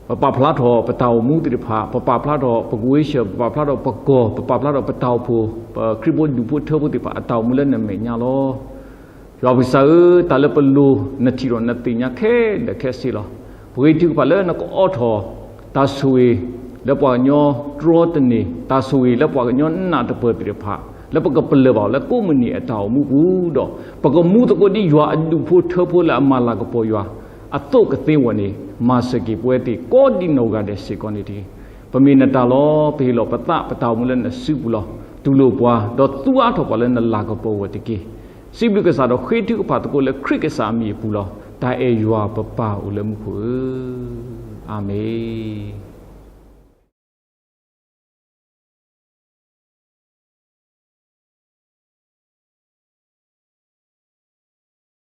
ၢ, ပပာ်ဖျါထီၣ်ပတၢ်အိၣ်မူသ့ၣ်တဖၣ်, ပပာ်ဖျါထီၣ်ပကဝ့ၤဆၢၣ်, ပပာ်ဖျါထီၣ်ပကီၢ်, ပပာ်ဖျါထီၣ်ပတၢ်အိၣ်ဖှိၣ်, ပခရံာ်ဖိဒူၣ်ဖိထၢဖိသ့ၣ်တဖၣ်အတၢ်အိၣ်မူလၢနမဲာ်ညါလီၤ. ယွၤပကစၢ်ဧၢ, တၢ်လၢပလိၤနထံၣ်ဒီးနသ့ၣ်ညါခဲလၢာ်ခဲဆ့လီၤ. ပဂ့ၤထုကဖၣ်လၢနကအိးထီၣ် တၢ်ဆိၣ်ဂ့ၤလၢပှၤကညီတြီတန့ၢ်, တၢ်ဆိၣ်ဂ့ၤလၢပှၤကညီနးတပၢၢ်သ့ၣ်တဖၣ်, လၢပကပလၢၢ်ဘၣ်အီၤလၢကိးမုၢ်နံၤအတၢ်အိၣ်မူပူၤဒီး ပကမူသကိးဒ်ယွၤအဒူၣ်ဖိထၢဖိလၢအမၤလၤကပီၤယွၤအသိးကသ့ဝဲန့ၣ်, မၤစၢၤက့ၤပဝဲသ့ၣ်ကိးဒံနီၢ်ဂၤဒဲးစ့ၢ်ကီးန့ၣ်တက့ၢ်. ပမ့ၢ်နတၢ်လီၤ. ပဟ့ၣ်လီၤပသးပတၢ်အိၣ်မူလၢနစုပူၤလီၤ. တူၢ်လိာ်ပှၤ, ဒီးသူအါထီၣ်ပှၤလၢနလၤကပီၤအဂီၢ်တက့ၢ်. စံးဘျုးကစၢ်ဒီးဃ့ထုကဖၣ်သကိးလၢခရံာ်ကစၢ်အမံၤအပူၤလီၤ. တၢ်အဲၣ်ယွၤပပၢ်အိၣ်လၢမူခိၣ်ဧၢ, အၤမ့ၣ်.